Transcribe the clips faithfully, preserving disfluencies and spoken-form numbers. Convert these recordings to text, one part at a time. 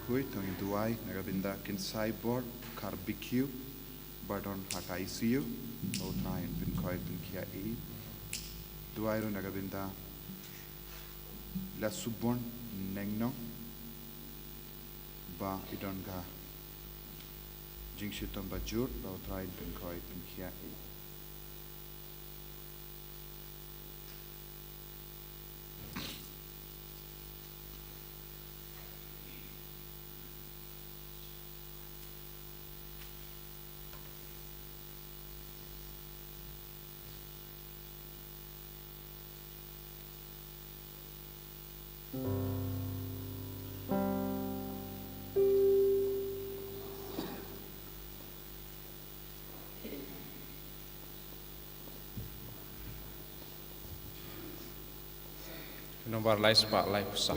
Khuid, to ngin duwai na ka bynta Kin Saibor Kharbikiew ba don ha ka I C U, ba U Trai un pynkhoi pynkhiah ïa i. Duwai ruh na ka bynta Lasubon Nengnoh ba i don ka jingshitom ba jur, ba U Trai un pynkhoi pynkhiah ïa i. Nombar lai spah lai phew saw.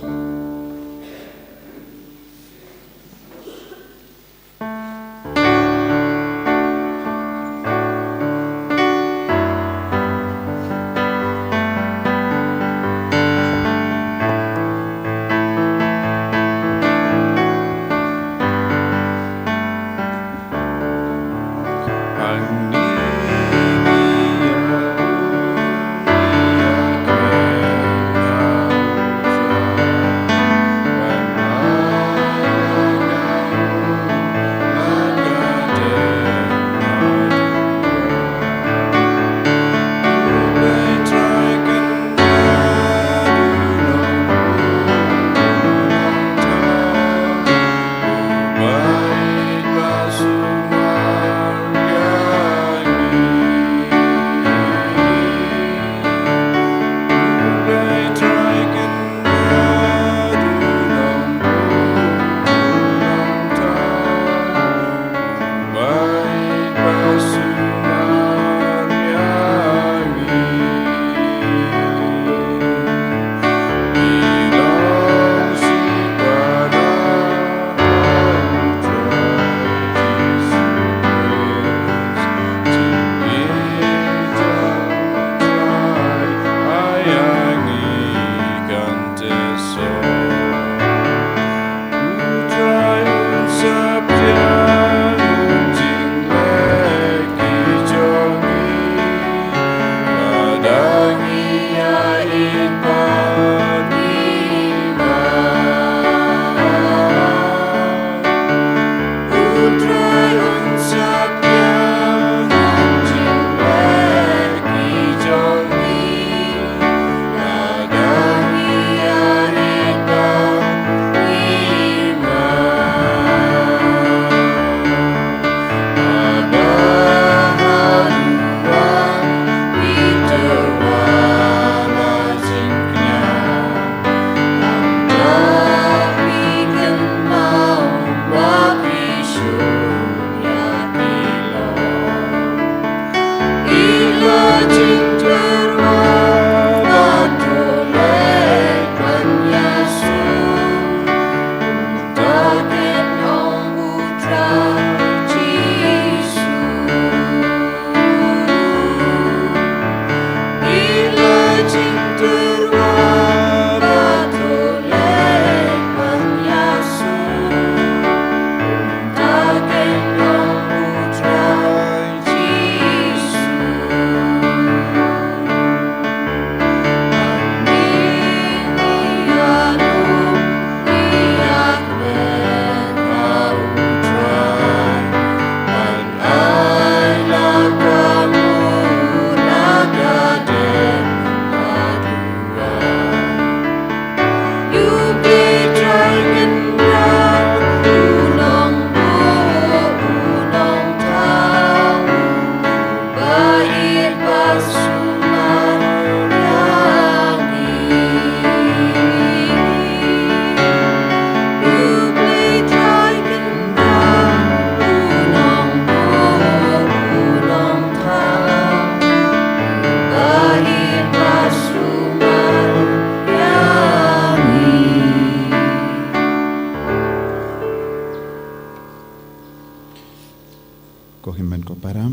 Ko hynmen ko para,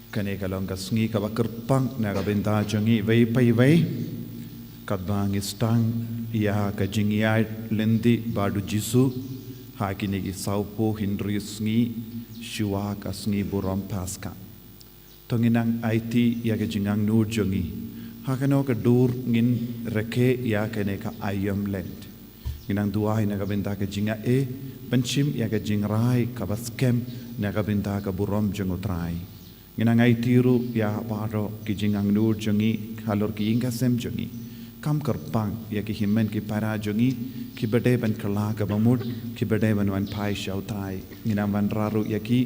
kane ka long ka sngi kaba kyrpang na ka bynta jong ngi iwei pa iwei, katba ngi sdang ïa ka jingïaid lynti bad u Jisu ha kine ki sawphew hynriew sngi shuwa ka sngi burom Paska. To ngin nang aiti ïa ka jingangnud jong ngi ha kano ka dur ngin rakhe ïa kane ka aïom Lent. Ngin nang duwai na ka bynta ka jingaiei ban shim ïa ka jingrai kaba skhem na ka bynta ka burom jong u Trai. Ngin nang aiti ruh ïa baroh ki jingangnud jong ngi halor ki ïing ki sem jong ngi. Kam kyrpang ïa ki hynmen ki para jong ngi kiba dei ban kylla kaba mut, kiba dei ban wan phai sha u Trai. Ngin nang wanrah ruh ïa ki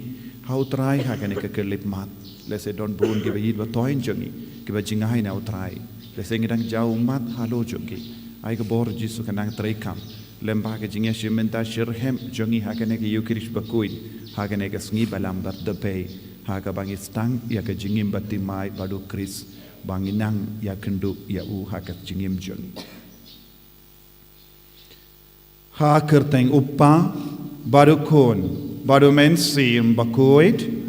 ha u Trai ha kane ka khyllipmat. Lehse don bun kiba ïeit ba thoiñ jong ngi kiba jngai na u Trai. Lehse ngi dang jaw ummat halor jong ki. Ai ka bor Jisu kan nang treikam lem bad ka jingïashim bynta shitrhem jong ngi ha kane ka Ïukharist bakhuid, ha kane ka sngi balang bad dapei, ha kaba ngi sdang ïa ka jingim bathymmai bad u Khrist, ba ngin nang ïakynduh ïa u ha ka jingim jong ngi. Ha ka kyrteng u Kpa bad u Khun bad u Mynsiem Bakhuid.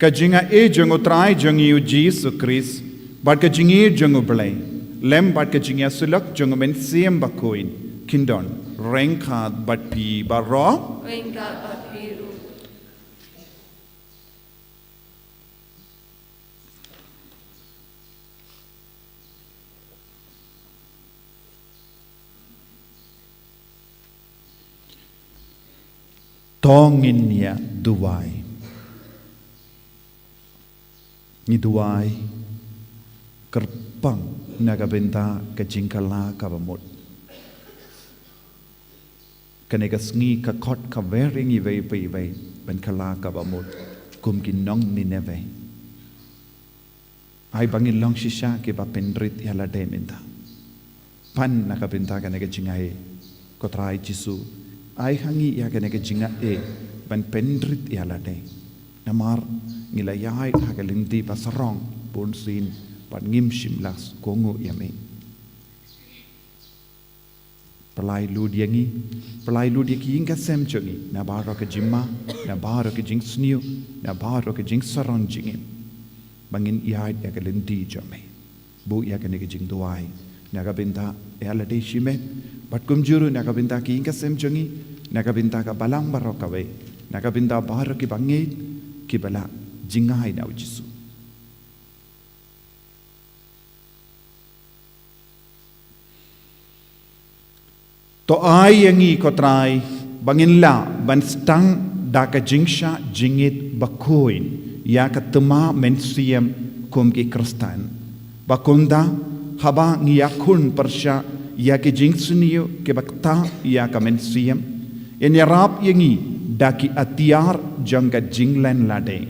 Ka jingaiei jong u Trai jong ngi u Jisu Khrist bad ka jingïeit jong u Blei lem bad ka jingïasyllok jong u Mynsiem Bakhuid kin don ryngkat bad phi baroh. Ryngkat bad phi ruh. To ngin ïa duwai. Ngi duwai kyrpang na ka bynta ka jingkylla kaba mut. Kane ka sngi ka khot kaba ïa ngi iwei pa iwei ban kylla kaba mut kum ki nong Nineveh. Ai ba ngin long shisha kiba pynrit ïa lade mynta. Pan na ka bynta kane ka jingaiei, ko Trai Jisu, ai ha ngi ïa kane ka jingaiei ban pynrit ïa lade. Namar ngi la ïaid ha ka lynti ba sarong bunsien bad ngim shym la kohnguh ïa me. Pynlait lut ïa ngi, pynlait lut ïa ki ïing ki sem jong ngi na baroh ka jingma, na baroh ka jingsniew, na baroh ka jingsarong jingim. Ba ngin ïaid ïa ka lynti jong me. Buh ïa kane ka jingduwai na ka bynta ïa lade shimet bad kumjuh ruh na ka bynta ki ïing ki sem jong ngi, na ka bynta ka balang baroh kawei, na ka bynta baroh kiba ngeit kiba la jngai na u Jisu. To ai ïa ngi ko Trai ba ngin lah ban sdang da ka jingshah jingit bakhuid ïa ka thma mynsiem kum ki Khristan. Ba kumta haba ngi ïakhun pyrshah ïa ki jingsniew kiba ktah ïa ka mynsiem, yn ïarap ïa ngi da ki atiar jong ka jinglen lade.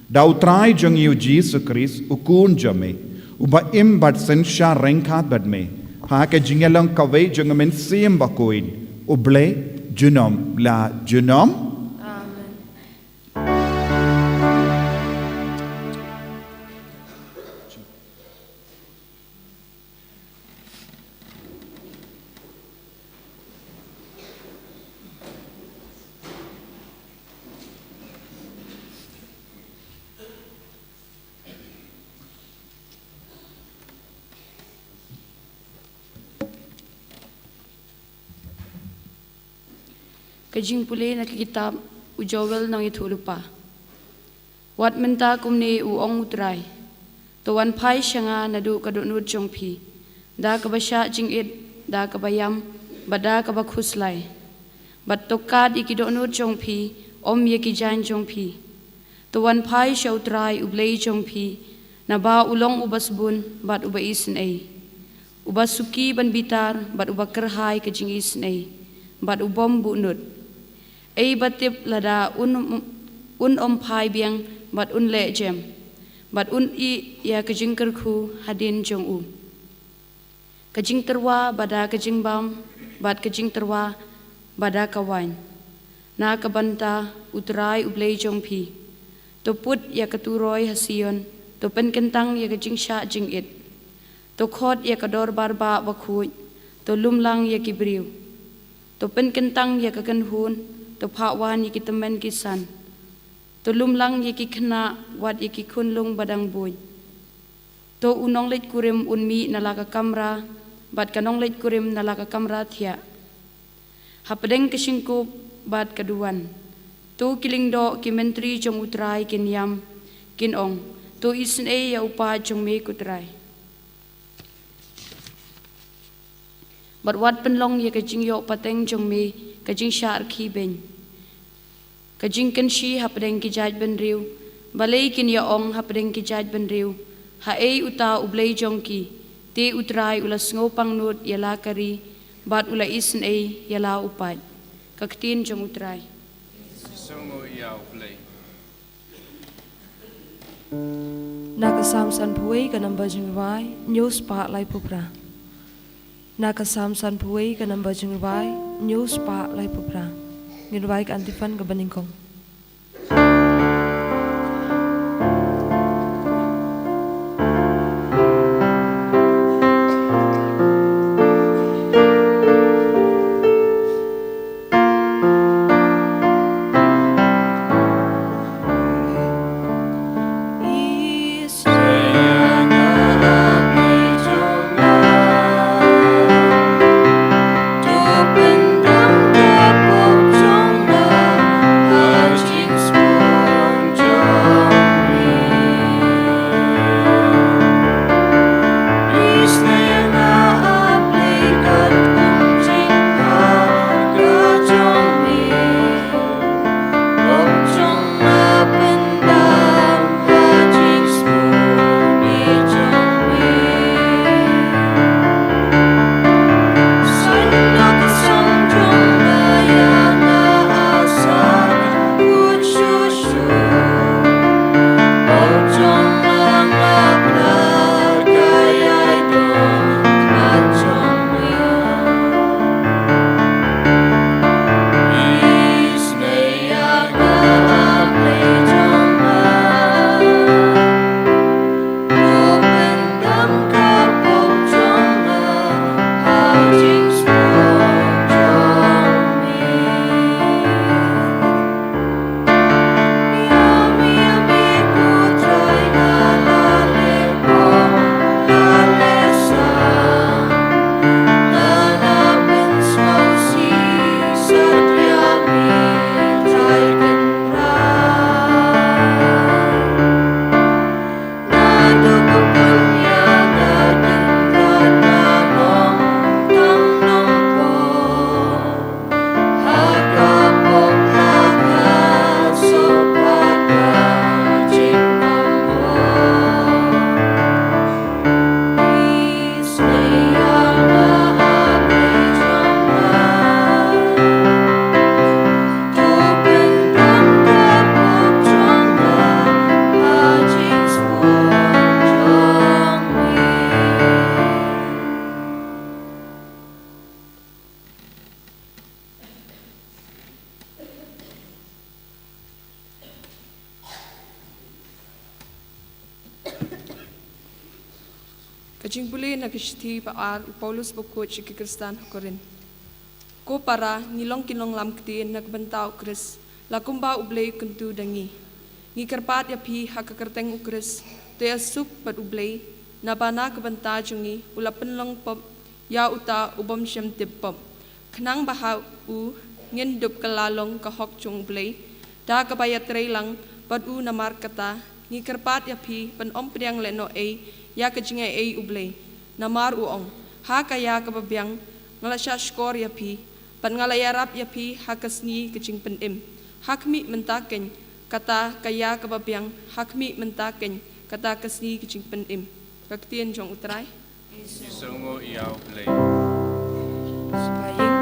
Da u Trai jong ngi u Jisu Khrist, u Khun jong me, uba im bad synshar ryngkat bad me ha ka jingïalong kawei jong u Mynsiem Bakhuid, U Blei junom la junom. Amen. Ka jingpule na ka kitab u Joel nongïathuhlypa. Wat mynta kumne u ong u Trai: To wan phai sha nga naduh ka dohnud jong phi da kaba shah jingit, da kaba ïam, bad da kaba khuslai. Bad to kad ïa ki dohnud jong phi, ym ïa ki jaiñ jong phi. To wan phai sha u Trai u Blei jong phi, naba u long uba sbun bad uba isynei, uba suki ban bitar bad uba kyrhai ka jingisynei, bad u bym buhnud. Ei ba tip lada un, un ym phai biang bad un leh jem, bad un ïeh ïa ka jingkyrkhu hadien jong u. Ka jingtyrwa ba da ka jingbam bad ka jingtyrwa ba da ka waiñ, na ka bynta u Trai u Blei jong phi. To put ïa ka turoi ha Sion, to pynkyntang ïa ka jingshah jingit. To khot ïa ka dorbar bah bakhuid, to lumlang ïa ki briew. To pynkyntang ïa ka kynhun, to phah wan ïa ki tymmen ki san. To lumlang ïa ki khynnah, wat ïa ki khunlung ba dang buiñ. To u nongleit kurim un mih na la ka kamra, bad ka nongleit kurim na la ka kamra thiah. Hapdeng ka shynkup bad ka duwan, to ki lyngdoh ki myntri jong U Trai kin ïam, kin ong, to isynei ïa u paid jong me ko Trai. Bad wat pynlong ïa ka jingïoh pateng jong me ka jingshah rkhie beiñ. Ka jingkynshi hapdeng ki jaid bynriew, balei kin ïa ong hapdeng ki jaid bynriew, haei uta U Blei jong ki? Te U Trai u la sngewpangnud ïa la ka ri, bad u la isynei ïa la u paid. Ka ktien jong U Trai. Sngewbha ïa U Blei. Na ka Salm sanphew wei ka number jingrwai, hynñiew spah laiphew phra. Na ka Salm sanphew wei ka number jingrwai, hynñiew spah laiphew phra. Ngin rwai ka antiphon kaba nyngkong. Ka jingpule na ka shithi ba ar u Paulus bakhuid sha ki Khristan ha Korinth. Ko para, ngi long ki nonglam ktien na ka bynta U Khrist, la kumba U Blei u kyntu da ngi. Ngi kyrpad ïa phi ha ka kyrteng U Khrist, to ïasuk bad U Blei, naba na ka bynta jong ngi u la pynlong pop ïa uta u bym shym tip pop, khnang ba ha u ngin dup kylla long ka hok jong U Blei, da kaba ïatrei lang bad u. Namar kata, ngi kyrpad ïa phi, pynbym pdiang lehnohei ïa ka jingaiei U Blei. Namar u ong, ha ka ïa kaba biang nga la shah shkor ïa phi, bad nga la ïarap ïa phi ha ka sngi ka jingpynim. Ha khmih mynta keiñ, kata ka ïa kaba biang, ha khmih mynta keiñ, kata ka sngi ka jingpynim. Ka ktien jong U Trai. Isongo ïa U Blei. Sngewbha ïing.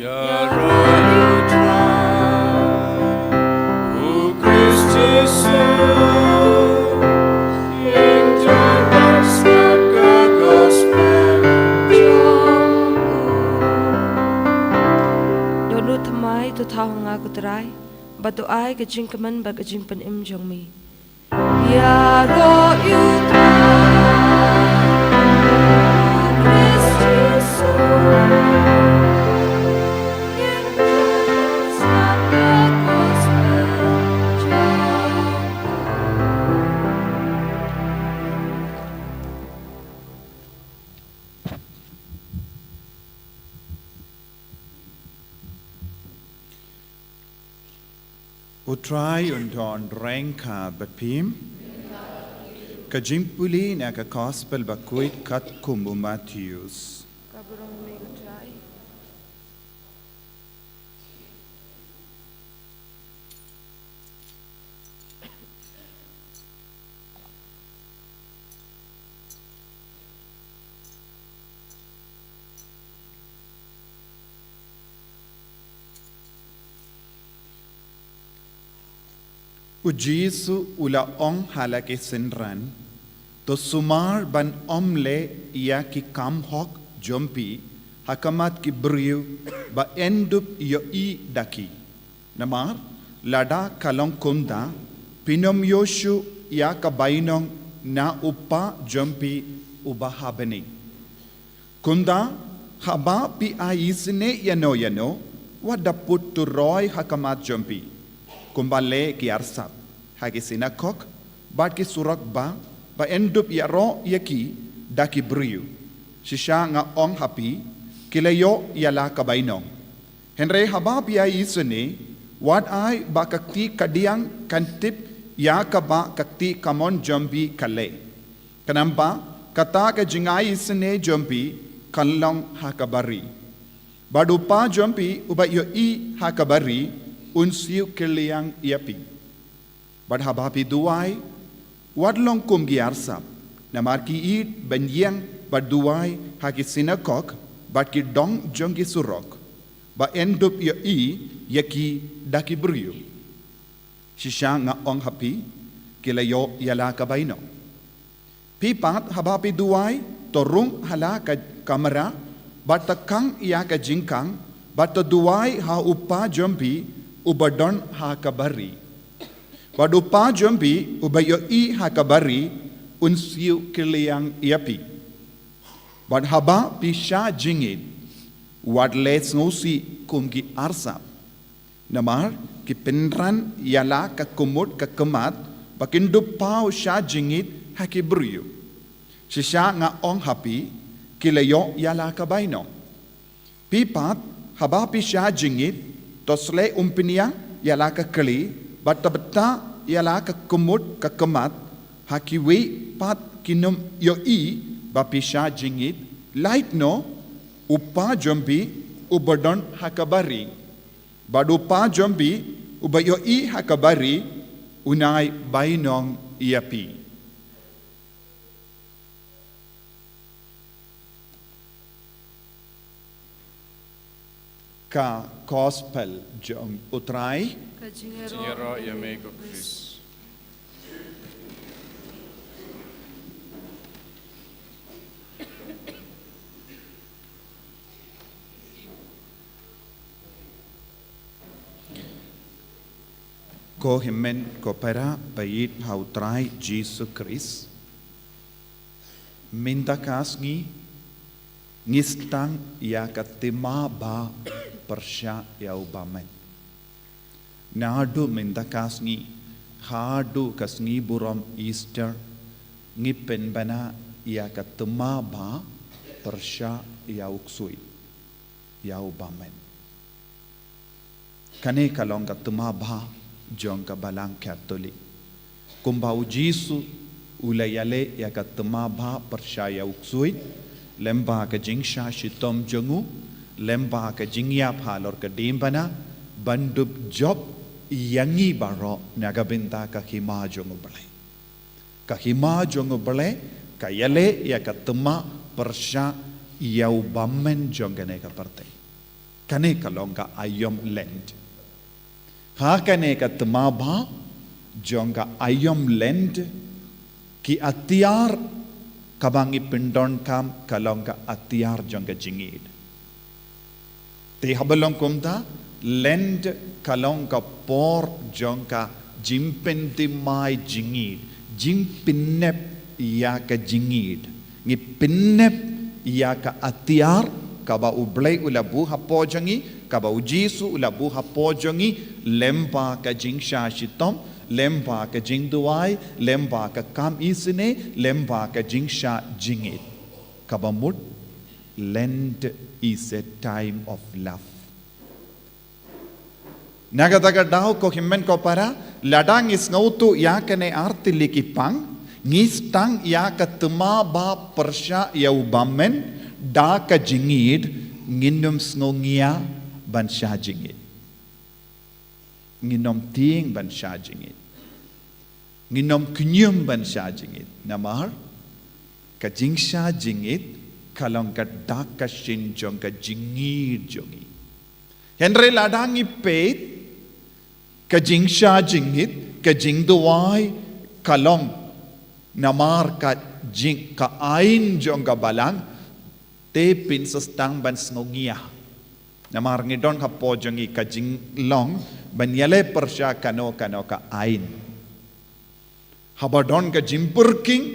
Ïaroh ïa U Trai, U Khrist Jisu, ïing jong ngi ban sngap ka gospel jong u. Dohnud thymmai, to thaw ha nga ko Trai, bad to ai ka jingkmen bad ka jingpynim jong me. Ïaroh ïa U Trai, U Khrist Jisu, ïing jong ngi ban sngap ka gospel jong u. Trai un don ryngkat bad phi. Ka jingpule na ka Gospel bakhuid katkum u Mathaios. Ka burom ïa me ko Trai. U Jisu u la ong ha la ki synran, to sumar ban ym leh ïa ki kam hok jong phi ha khmat ki briew ba yn dup ïohi da ki. Namar lada ka long kumta, phin ym ïoh shuh ïa ka bainong na u Kpa jong phi uba ha bneng. Kumta, haba phi ai isynei ïano ïano, wat da put turoi ha khmat jong phi, kumba leh ki arsap ha ki synagog bad ki surok, ba ba yn dup ïaroh ïa ki da ki briew. Shisha nga ong ha phi, ki la ïoh ïa la ka bainong. Hynrei haba phi ai isynei, wat ai ba ka kti kadiang kan tip ïa kaba ka kti kamon jong phi ka leh. Khnang ba kata ka jingai isynei jong phi kan long ha kaba ri. Bad u Kpa jong phi uba ïohi ha kaba ri un siew kylliang ïa phi. Bad haba phi duwai, wat long kum ki arsap, namar ki ïeit ban ïeng bad duwai ha ki synagog bad ki dong jong ki surok, ba yn dup ïohi ïa ki da ki briew. Shisha nga ong ha phi, ki la ïoh ïa la ka bainong. Phi pat haba phi duwai, to rung ha la ka kamra bad to khang ïa ka jingkhang bad to duwai ha u Kpa jong phi uba don ha kaba ri. Bad u Kpa jong phi uba ïohi ha kaba ri un siew kylliang ïa phi. Bad haba phi shah jingïeit, wat leh sngewsih kum ki arsap. Namar ki pynran ïa la ka kmut ka khmat ba kin dup paw shah jingïeit ha ki briew. Shisha nga ong ha phi, ki la ïoh ïa la ka bainong. Phi pat, haba phi shah jingïeit, to sleh umpynïar ïa la ka kli bad to btah ïa la ka kmut ka khmat ha kiwei pat kin ym ïohi ba phi shah jingïeit, lait noh u Kpa jong phi uba don ha kaba ri. Bad u Kpa jong phi uba ïohi ha kaba ri un ai bainong ïa phi. Ka Gospel jong u Trai. Ka jingïaroh ïa me ko Khrist. Ko hynmen ko para ba ïeit ha u Trai Jisu Khrist. Mynta ka sngi ngi sdang ïa ka thma bha pyrshah ïa u bymman. Naduh mynta ka sngi haduh ka sngi burom Easter, ngi pynbna ïa ka thma bha pyrshah ïa u ksuid, ïa u bymman. Kane ka long ka thma bha jong ka Balang Katholik. Kumba u Jisu u la ïaleh ïa ka thma bha pyrshah ïa u ksuid, lyngba ka jingshah shitom jong u, lyngba ka jingïap halor ka diengphna, ban dup jop ïa ngi baroh na ka bynta ka hima jong u Blei. Ka hima jong u Blei ka ïaleh ïa ka thma pyrshah ïa u bymman jong kane ka pyrthei. Kane ka long ka aïom Lent. Ha kane ka thma bha jong ka aïom Lent, ki atiar kaba ngi pyndonkam ka long ka atiar jong ka jingïeit. Te haba long kumta, Lent ka long ka por jong ka jingpynthymmai jingïeit, jingpynnep ïa ka jingïeit. Ngi pynnep ïa ka atiar kaba u Blei u la buh hapoh jong ngi, kaba u Jisu u la buh hapoh jong ngi, lyngba ka jingshah shitom, lyngba ka jingduwai, lyngba ka kam isynei, lyngba ka jingshah jingïeit. Kaba mut, Lent is a time of love. Na kata ka daw ko hynmen ko para, lada ngi sngewthuh ïa kane ar tylli ki pang, ngi sdang ïa ka thma ba pyrshah ïa u bymmen, da ka jingïeid, ngin ym sngew ngiah ban shah jingïeid. Ngin ym tieng ban shah jingïeid. Ngin ym kñium ban shah jingïeid. Namar, ka jingshah jingïeid, ka long ka dak ka shin jong ka jingïeid jong ngi. Hynrei lada ngi peit, ka jingshah jingïeid, ka jingduwai, ka long. Namar ka jing, ka aiñ jong ka balang, te phin sa sdang ban sngew ngiah. Namar ngi don hapoh jong ngi ka jinglong, ban ïaleh pyrshah kano kano ka aiñ. Haba don ka jingpyrkhing,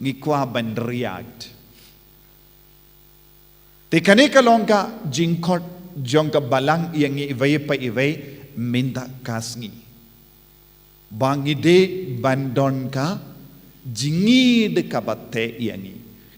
ngi kwah ban react. Te kane ka long ka jingkhot jong ka balang ïa ngi iwei pa iwei mynta ka sngi. Ba ngi dei ban don ka jingïeid kaba teh ïa ngi.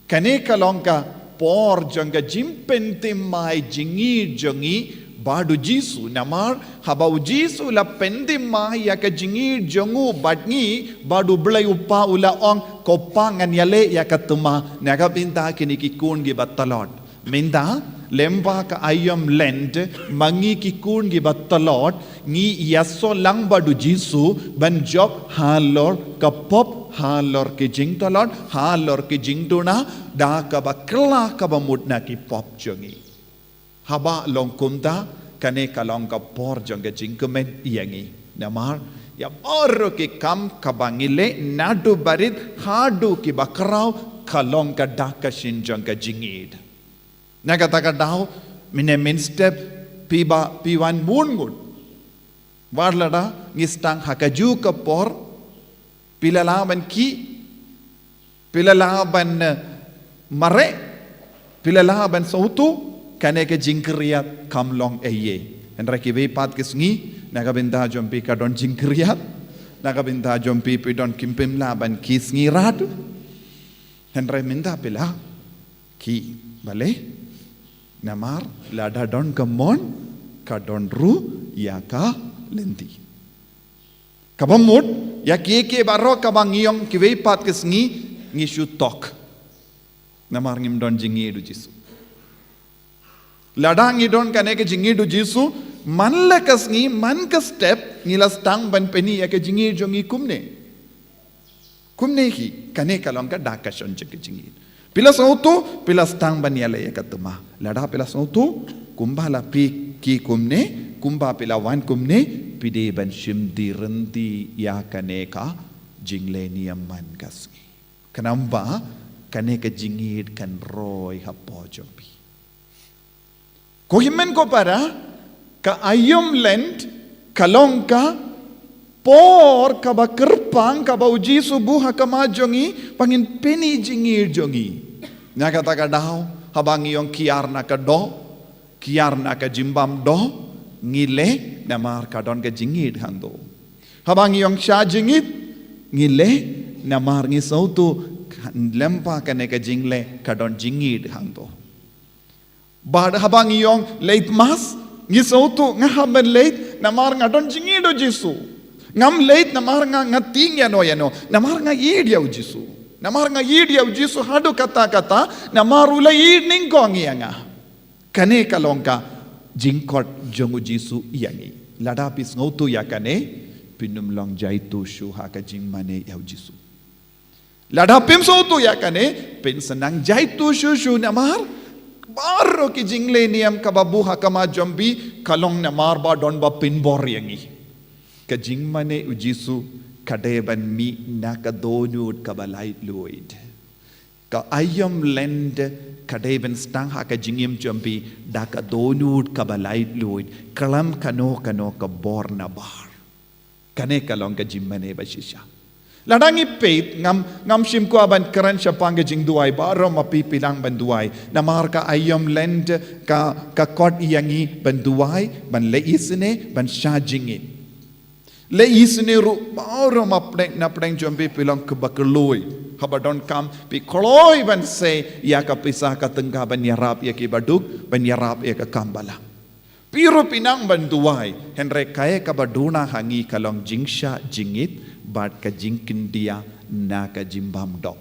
Kane ka long ka por jong ka jingpynthymmai jingïeid jong ngi bad u Jisu namar haba u Jisu u la pynthymmai ïa ka jingïeid jong u bad ngi bad u Blei u Kpa u la ong ko Pa ngan ïaleh ïa ka thma na ka bynta kine ki khun kiba tlot. Mynta, lyngba ka aïom Lent, ma ngi ki khun kiba tlot, ngi ïasoh lang bad u Jisu, ban jop halor ka pop, halor ki jingtlot, halor ki jingduna, da kaba kylla kaba mut na ki pop jong ngi. Haba long kumta, kane ka long ka por jong ka jingkmen ïa ngi. Namar, ïa baroh ki kam kaba ngi leh, naduh barit, haduh kiba khraw, ka long ka dak ka shin jong ka jingïeid. Na kata ka daw, mynne mynstep, phi ba, phi wan bun ngut. Wat lada, ngi sdang ha kajuh ka por, phi la lah ban khih, phi la lah ban, eh, mareh, phi la lah ban sngewthuh, kane ka jingkhriat kam long ei ei. Hynrei kiwei pat ki sngi, na ka bynta jong phi ka don jingkhriat, na ka bynta jong phi phi don kim pym lah ban khih sngi rad. Hynrei mynta phi la khih, balei? Namar lada don ka mon, ka don ruh ïa ka lynti. Kaba mut, ïa kiei kiei baroh kaba ngi ong kiwei pat ki sngi, ngi shu tok. Namar ngim don jingïeid u Jisu. Lada ngi don kane ka jingïeid u Jisu, man la ka sngi, man ka step, ngi la sdang ban pyni ïa ka jingïeid jong ngi kumne. Kumne hi, kane ka long ka dak ka shin jong ka jingïeid. Phi la sngewthuh, phi la sdang ban ïaleh ïa ka thma. Lada phi la sngewthuh, kumba la phi khih kumne, kumba phi la wan kumne, phi dei ban shim dih ryntih ïa kane ka jingleh niam man ka sngi. Khnang ba, kane ka jingïeid kan roi hapoh jong phi. Ko hynmen ko para, ka aïom Lent, ka long ka por kaba kyrpang kaba u Jisu u buh ha khmat jong ngi, ba ngin pyni jingïeid jong ngi. Na kata ka daw, haba ngi ong kiar na ka doh, kiar na ka jingbam doh, ngi leh, namar ka don ka jingïeid hangto. Haba ngi ong shah jingïeid, ngi leh, namar ngi sngewthuh, lyngba kane ka jingleh, ka don jingïeid hangto. Bad haba ngi ong leit mass, ngi sngewthuh nga hap ban leit, namar nga don jingïeid u Jisu. Ngam leit, namar nga, nga tieng ïano ïano, namar nga ïeid ïa u Jisu. Namar nga ïeid ïa u Jisu, haduh katta katta, namar u la ïeid nyngkong ïa nga. Kane ka long ka, jingkhot jong u Jisu ïa ngi. Lada phi sngewthuh ïa kane, phin ym long jaituh shuh ha ka jingmane ïa u Jisu. Lada phim sngewthuh ïa kane, phin sa nang jaituh shuh shuh namar, baroh ki jingleh niam kaba buh ha khmat jong phi, ka long namar ba don ba pynbor ïa ngi. Ka jingmane u Jisu, ka dei ban mih na ka dohnud kaba laitluid. Ka aïom Lent, ka dei ban sdang ha ka jingim jong phi, da ka dohnud kaba laitluid, khlem kano kano ka bor na bar. Kane ka long ka jingmane ba shisha. Lada ngi peit ngam, ngam shym kwah ban kren shaphang ka jingduwai baroh ma phi phi lah ban duwai. Namar ka aïom Lent ka, ka khot ïa ngi ban duwai, ban leh isynei, ban shah jingïeid. Leh isynei ruh baroh ma pdeng, na pdeng jong phi phi long kiba kloi. Haba donkam phi kloi ban sei ïa ka pisa ka tyngka ban ïarap ïa kiba duk, ban ïarap ïa ka kam balang. Phi ruh phi nang ban duwai, hynrei kaei kaba duna ha ngi ka long jingshah jingit bad ka jingkyndiah na ka jingbymduk.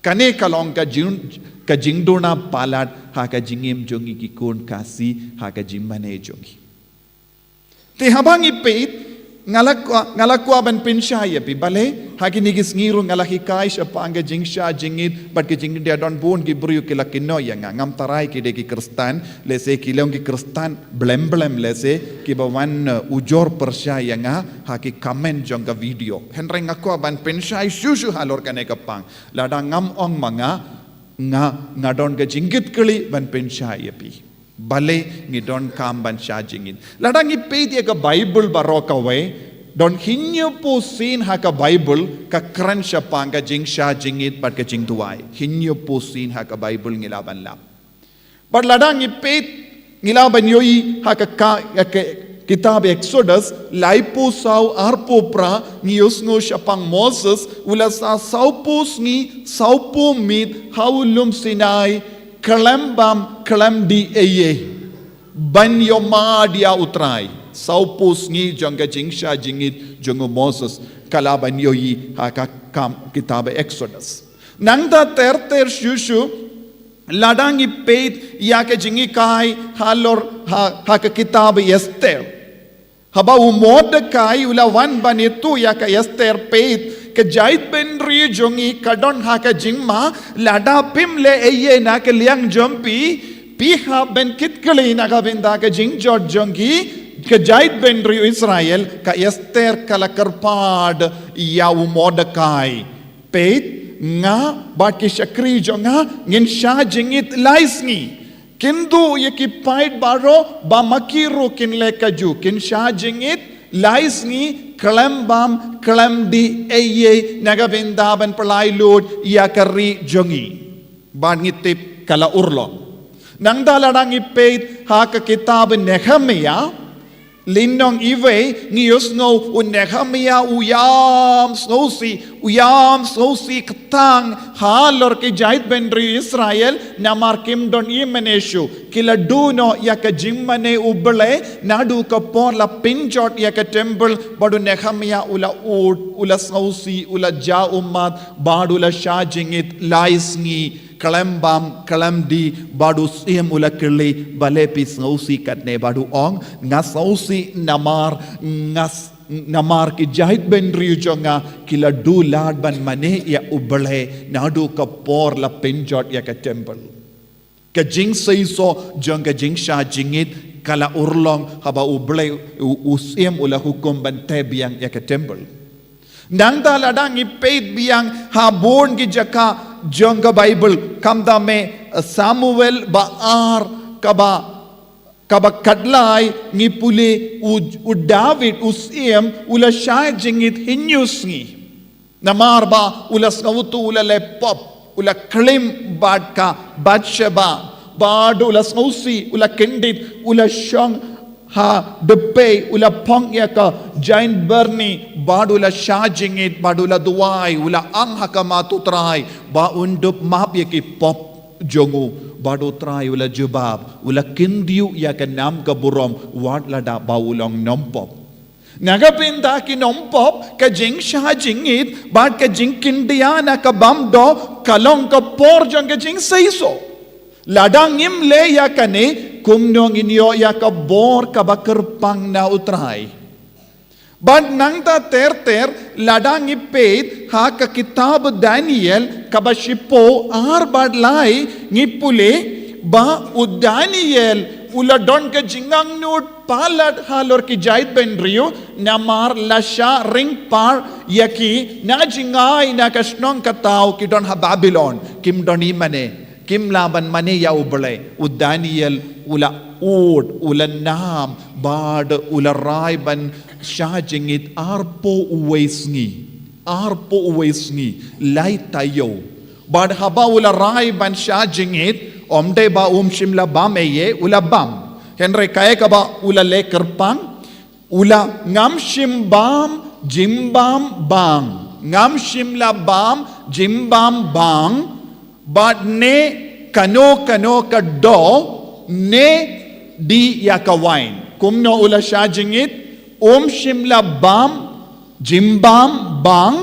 Kane ka long ka jing, ka jingduna palat ha ka jingim jong ngi ki khun Khasi, ha ka jingmane jong ngi. Te haba ngi peit, nga la kwah, nga la kwah ban pynshai ïa phi, balei ha kine ki sngi ruh nga la hikai shaphang ka jingshah jingit bad ka jingkyndiah. Don bun ki briew ki la kynnoh ïa nga, ngam tharai ki dei ki Khristan, lehse ki long ki Khristan blem blem, lehse kiba wan, uh, ujor pyrshah ïa nga ha ki comment jong ka video. Hynrei nga kwah ban pynshai shuh shuh halor kane ka pang. Lada ngam ong ma nga, nga, nga don ka jingkitkhlieh ban pynshai ïa phi. Balei ngi donkam ban shah jingit? Lada ngi peit ïa ka Bible baroh kawei, don hynñiewphew sien ha ka Bible ka kren shaphang ka jingshah jingit bad ka jingduwai. Hynñiewphew sien ha ka Bible ngi lah ban lap. Bad lada ngi peit, ngi lah ban ïohi ha ka, ka, ka kitab Exodus, laiphew saw arphew phra, ngi ïohsngew shaphang Moses, u la sah sawphew sngi, sawphew miet ha u lum Sinai, khlem bam, khlem dih ei ei, ban ïohmad ïa u Trai. Sawphew sngi jong ka jingshah jingit jong u Moses ka lah ban ïohi ha ka kam kitab Exodus. Nangta ter ter shuh shuh, lada ngi peit ïa ka jinghikai halor ha, ha ka kitab Esther. Haba u Mordekai u la wan ban ïathuh ïa ka Esther, peit, ka jaitbynriew jong ngi ka don ha ka jingma, lada phim leh ei ei na ka liang jong phi, phi hap ban kit kali na ka bynta ka jingjot jong ki, ka jaitbynriew Israel. Ka Esther ka la kyrpad ïa u Mordekai. Peit, nga bad ki shakri jong nga ngin shah jingit lai sngi. Kynduh ïa ki paid baroh ba ma ki ruh kin leh kajuh, kin shah jingit lai sngi, khlem bam, khlem dih ei ei, na ka bynta ban pynlait lut ïa ka ri jong ngi. Bad ngi tip ka la urlong. Nangta lada ngi peit ha ka kitab Nehemiah, lynnong iwei, ngi ïohsngew u Nehemiah u ïam sngewsih, u ïam sngewsih kyrpang halor ki jaitbynriew Israel, namar kim don ei ei mane shuh. Ki la duh noh ïa ka jingmane U Blei, naduh ka por la pynjot ïa ka temple, bad u Nehemiah u la ud, u la sngewsih, u la jah ummat, bad u la shah jingit lai sngi, khlem bam, khlem dih, bad u syiem u la kylli, balei phi sngewsih katne, bad u ong, nga sngewsih namar, nga s-, namar ki jaitbynriew jong nga, ki la duh lad ban mane ïa U Blei, naduh ka por la pynjot ïa ka temple. Ka jingseisoh jong ka jingshah jingit ka la urlong haba U Blei u, u syiem u la hukum ban tei biang ïa ka temple. Nangta lada ngi peit biang ha bun ki jaka jong ka Bible, khamtam eh Samuel ba ar kaba, kaba khatlai ngi pule u, u David u syiem u la shah jingit hynñiew sngi. Namar ba u la sngewthuh u la leh pop, u la klim bad ka Bathsheba, bad u la sngewsih, u la kyndit, u la shong ha dpei, u la phong ïa ka jain byrni, bad u la shah jingit, bad u la duwai, u la ong ha khmat U Trai, ba un dup map ïa ki pop jong u, bad U Trai u la jubab, u la kyntiew ïa ka nam ka burom, wat lada ba u long nongpop. Na ka bynta ki nongpop, ka jingshah jingit bad ka jingkyndiah na ka bymduk ka long ka por jong ka jingseisoh. Lada ngim leh ïa kane, kumno ngin ïoh ïa ka bor kaba kyrpang na U Trai. Bad nangta ter ter, lada ngi peit ha ka kitab Daniel kaba shiphew ar bad lai, ngi pule ba u Daniel u la don ka jingangnud palat halor ki jaitbynriew, namar la shah ring par ïa ki na jngai na ka shnong ka thaw, ki don ha Babilon, kim don ei ei mane, kim lah ban mane ïa U Blei. U Daniel u la ud, u la nam, bad u la rai ban shah jingit arphew wei sngi. Arphew wei sngi, lai taïew. Bad haba u la rai ban shah jingit, ym dei ba um shym la bam ei ei, u la bam. Hynrei kaei kaba u la leh kyrpang, u la, ngam shym bam jingbam bang. Ngam shym la bam jingbam bang, bad ne kano kano ka doh, ne dih ïa ka wain. Kumno u la shah jingit? Um shym la bam jingbam bang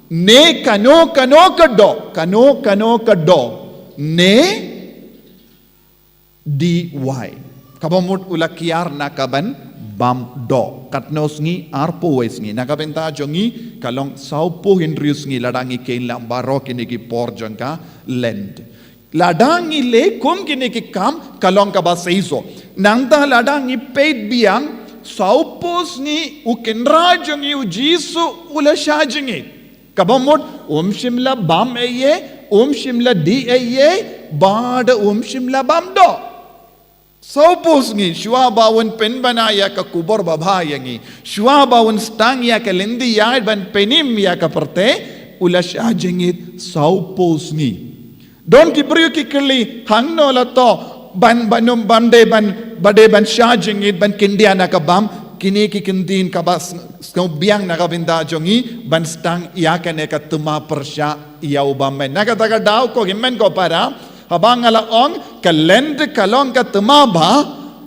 ne kano kano ka doh, kano kano ka doh, ne D Y. Kaba mut u la kiar na ka ban bam doh. Katno sngi? Arphew wei sngi. Na ka bynta jong ngi ka long sawphew hynriew sngi lada ngi kheiñ lang baroh kine ki por jong ka Lent. Lada ngi leh kum kine ki kam ka long kaba seisoh. Nangta lada ngi peit biang, sawphew sngi u kynrad jong ngi u Jisu u la shah jingit. Kaba mut um shym la bam ei ei, um shym la dih ei ei, bad um shym la bam doh. Sawphew sngi, shuwa ba un pynbna ïa ka khubor babha ïa ngi, shuwa ba un sdang ïa ka lynti ïaid ban pynim ïa ka pyrthei, u la shah jingit sawphew sngi. Don ki briew ki kylli, hangno la toh ban, ban, um, ban dei ban, ba dei ban shah jingit, ban khyndiat na ka bam? Kine ki ktien kaba s-, sngewbiang na ka bynta jong ngi ban sdang ïa kane ka thma pyrshah ïa u bymman. Na kata ka daw ko hynmen ko para, haba nga la ong ka Lent ka long ka thma ba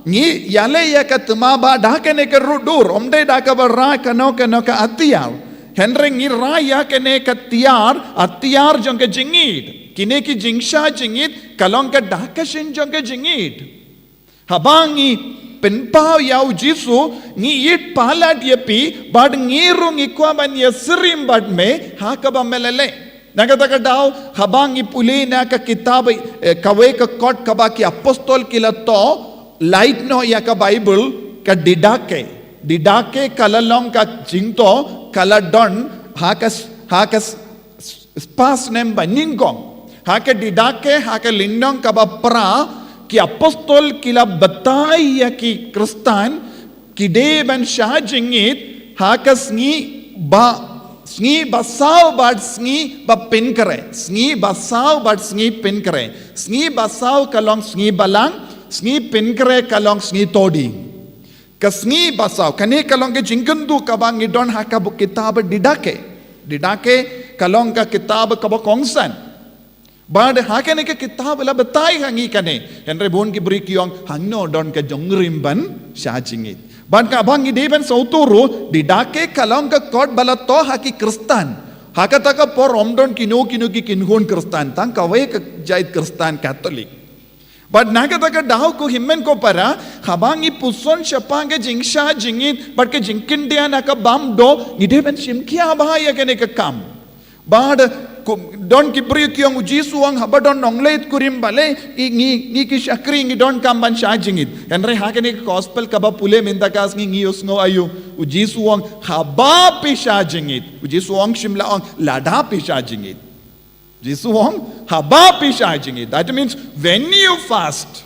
ngi ïaleh ïa ka thma ba da kane ka ruh dur, ym dei da kaba rai kano kano ka atiar. Hynrei ngi rai ïa kane ka tiar, atiar jong ka jingïeid. Kine ki jingshah jingit ka long ka da ka shin jong ka jingïeid. Haba ngi pynpaw ïa u Jisu, ngi ïeit palat ïa phi, bad ngi ruh ngi kwah ban ïasyriem bad me ha kaba me la leh. Na kata ka daw, haba ngi pule na ka kitab, eh, kawei ka kot kaba ki apostol ki la thoh, lait noh ïa ka Baibl, ka Didache. Didache ka la long ka jingthoh ka la don ha ka s-, ha ka s-, s-, spah snem ba nyngkong. Ha ka Didache, ha ka lynnong kaba phra, ki apostol ki la batai ïa ki Khristan, ki dei ban shah jingit ha ka sngi ba, sngi ba saw bad sngi ba pynkhreh, sngi ba saw bad sngi pynkhreh. Sngi ba saw ka long sngi balang, sngi pynkhreh ka long sngi thohdieng. Ka sngi ba saw, kane ka long ka jingkynduh kaba ngi don ha ka bu-, kitab Didache. Didache ka long ka kitab kaba kongsan. Bad ha kane ka kitab la batai ha ngi kane. Hynrei bun ki briew ki ong hangno don ka jingrim ban shah jingit. Bad kaba ngi dei ban sngewthuh ruh, Didache ka long ka kot ba la thoh ha ki Khristan. Ha kata ka por ym don kino kino ki kynhun Khristan, tang kawei ka jait Khristan Katholik. Bad na kata ka daw ko hynmen ko para, haba ngi puson shaphang ka jingshah jingit bad ka jingkhyndiat na ka bam doh, ngi dei ban shim khia bha ïa kane ka kam. Bad ko, don ki briew ki ong u Jisu u ong haba don nongleit kurim, balei ngi, ngi, ngi ki shakri ngi donkam ban shah jingit. Hynrei ha kane ka gospel kaba pule mynta ka sngi ngi ïohsngew aïu? U Jisu u ong haba phi shah jingit. U Jisu u ong shym la ong lada phi shah jingit. Jisu u ong haba phi shah jingit. That means when you fast.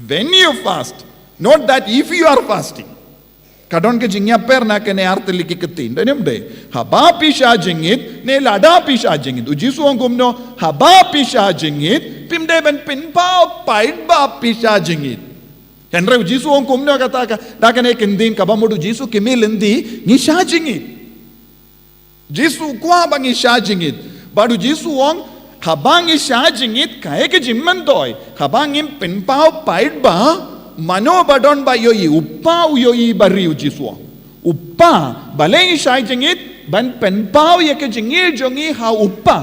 When you fast. Not that if you are fasting. Ka don ka jingïapher na kane artylli ki ktien. Don em dei? Haba phi shah jingit, ne lada phi shah jingit. U Jisu u ong kumno, haba phi shah jingit, phim dei ban pynpaw paidbah phi shah jingit. Hynrei u Jisu u ong kumno kata ka, da kane ka ktien kaba mut u Jisu ki mih lynti, ngi shah jingit. Jisu u kwah ba ngi shah jingit. Bad u Jisu u ong, haba ngi shah jingit, kaei ka jingmyntoi? Haba ngim pynpaw paidbah, mano ba don ba ïohi? U Kpa u ïohi ba ri, u Jisu u ong. U Kpa, balei ngi shah jingit? Ban pynpaw ïa ka jingïeit jong ngi ha u Kpa.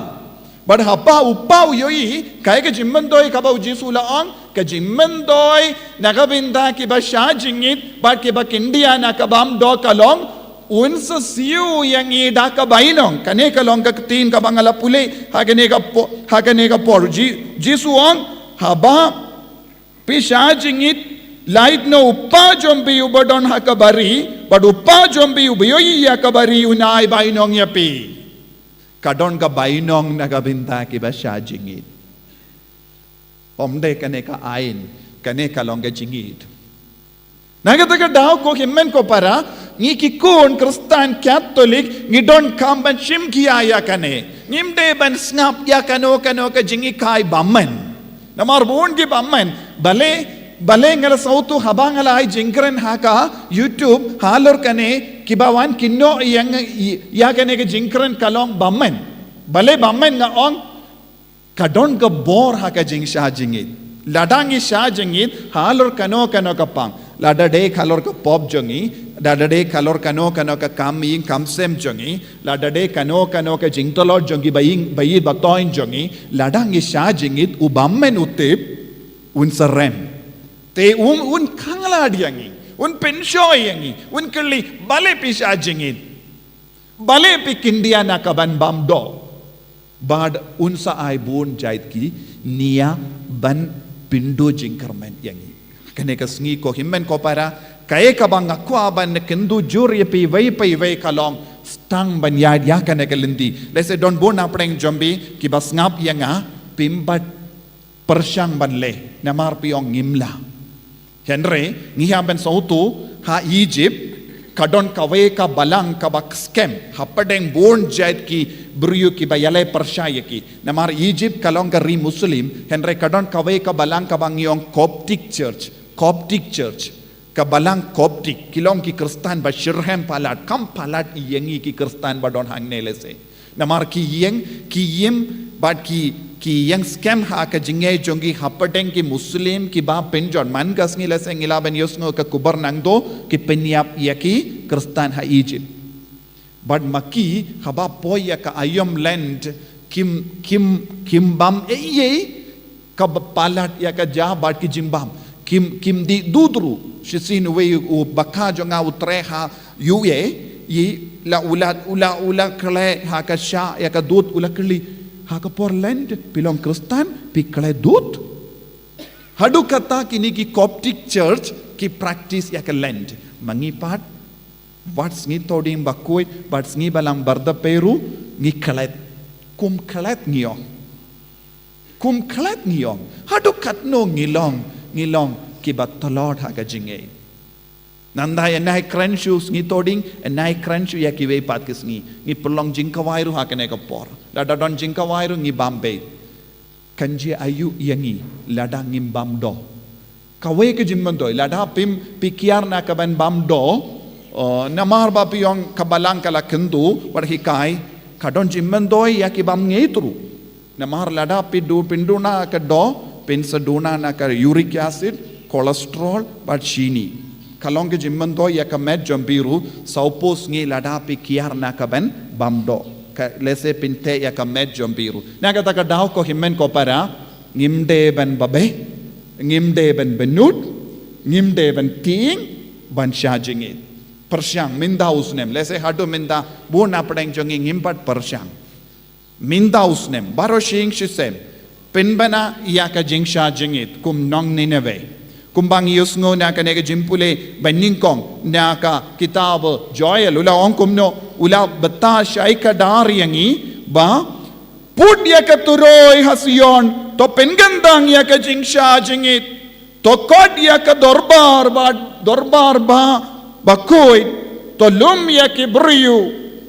Bad haba u Kpa u ïohi, kaei ka jingmyntoi kaba u Jisu u la ong? Ka jingmyntoi na ka bynta kiba shah jingit bad kiba khyndiat na ka bam doh ka long, un sa siew ïa ngi da ka bainong. Kane ka long ka ktien kaba nga la pule ha kane ka po-, ha kane ka por. Ji-, Jisu u ong, haba phi shah jingit, lait noh u Kpa jong phi uba don ha kaba ri, bad u Kpa jong phi uba ïohi ïa kaba ri un ai bainong ïa phi. Ka don ka bainong na ka bynta kiba shah jingit. Ym dei kane ka aiñ, kane ka long ka jingïeit. Na kata ka daw ko hynmen ko para, ngi ki khun Khristan Katholik, ngi donkam ban shim khia ïa kane. Ngim dei ban sngap ïa kano kano ka jinghikai bymman. Namar bun ki bymman, balei, balei nga la sngewthuh haba nga la ai jingkren ha ka YouTube halor kane, kiba wan kynnoh ïa nga, ïa kane ka jingkren ka long bymman. Balei bymman? Nga ong, ka don ka bor ha ka jingshah jingit. Lada ngi shah jingit halor kano kano ka pang. Lada dei halor ka pop jong ngi, lada dei halor kano kano ka kam ïing kam sem jong ngi, lada dei kano kano ka jingtlot jong ngi ba ïing ba ïeit ba toiñ jong ngi, lada ngi shah jingit, u bym men u tip, un sa rem. Te un, un khanglad ïa ngi, un pynshoi ïa ngi, un kylli, balei phi shah jingit? Balei phi khyndiat na ka ban bam doh? Bad un sa ai bun jait ki nia ban pynduh jingkyrmen ïa ngi. Kane ka sngi ko hynmen ko para, kaei kaba nga kwah ban kynduh jur ïa phi iwei pa iwei ka long, sdang ban ïaid ïa kane ka lynti. Lehse don bun na pdeng jong phi kiba sngap ïa nga, phim pat pyrshang ban leh, namar phi ong ngim lah. Hynrei ngi hap ban sngewthuh, ha Egypt ka don kawei ka balang kaba skhem hapdeng bun jait ki briew kiba ïaleh pyrshah ïa ki. Namar Egypt ka long ka ri Muslim, hynrei ka don kawei ka balang kaba ngi ong Coptic Church, Coptic Church. Ka balang Coptic, ki long ki Khristan ba shitrhem palat, kham palat ïa ngi ki Khristan ba don hangne lehse. Namar ki ïeng, ki ïeng, bad ki, ki ïeng skhem ha ka jingngeit jong ki hapdeng ki Muslim kiba pynjot. Man ka sngi lehse ngi lah ban ïohsngew ka khubor nangto, ki pynïap ïa ki Khristan ha Egypt. Bad ma ki haba poi ïa ka aïom Lent, kim, kim, kim bam ei ei kaba palat ïa ka ja bad ki jingbam. Kim, kim dih dud ruh. Shisien uwei u bakha jong nga u trei ha U A E, la u la, u la, u la khleh ha ka sha ïa ka dud, u la kylli, ha ka por Lent phi long Khristan phi khleh dud? Haduh katta kine ki Coptic Church ki practice ïa ka Lent. Ma ngi pat, wat sngi Thohdieng bakhuid, wat sngi Balang Bardapei ruh, ngi khleh. Kum khleh ngi ong. Kum khleh ngi ong. Haduh katno ngi long, ngi long kiba tlot ha ka jingngeit. Nangta ynda kren shuh sngi Thohdieng, ynda kren shuh ïa kiwei pat ki sngi, ngi pynlong jingkhawai ruh ha kane ka por. Lada don jingkhawai ruh ngi bam beit. Kan jia aïu ïa ngi lada ngim bam doh? Kawei ka jingmyntoi, lada phim, phi kiar na ka ban bam doh, eh, namar ba phi ong ka balang ka la kyntu, wat hikai, ka don jingmyntoi ïa ki bym ngeit ruh. Namar lada phi duh, phin duh na ka doh, phin sa duh na ka uric acid, cholesterol bad shini. Ka long ka jingmyntoi ïa ka met jong phi ruh, sawphew sngi lada phi kiar na ka ban bam doh. Ka lehse phin teh ïa ka met jong phi ruh. Na kata ka daw ko hynmen ko para, ngim dei ban babe, ngim dei ban bynnud, ngim dei ban tieng ban shah jingit. Pyrshang mynta u snem, lehse haduh mynta bun na pdeng jong ngi ngim pat pyrshang. Mynta u snem, baroh shi ïing shi sem, pynbna ïa ka jingshah jingit kum nong Nineveh. Kumba ngi ïohsngew na kane ka jingpule ba nyngkong na ka kitab Joel, u la ong kumno, u la batai shai kdar ïa ngi ba, put ïa ka turoi ha Sion, to pynkyntang ïa ka jingshah jingit. To khot ïa ka dorbar ba, dorbar ba, bakhuid, to lum ïa ki briew,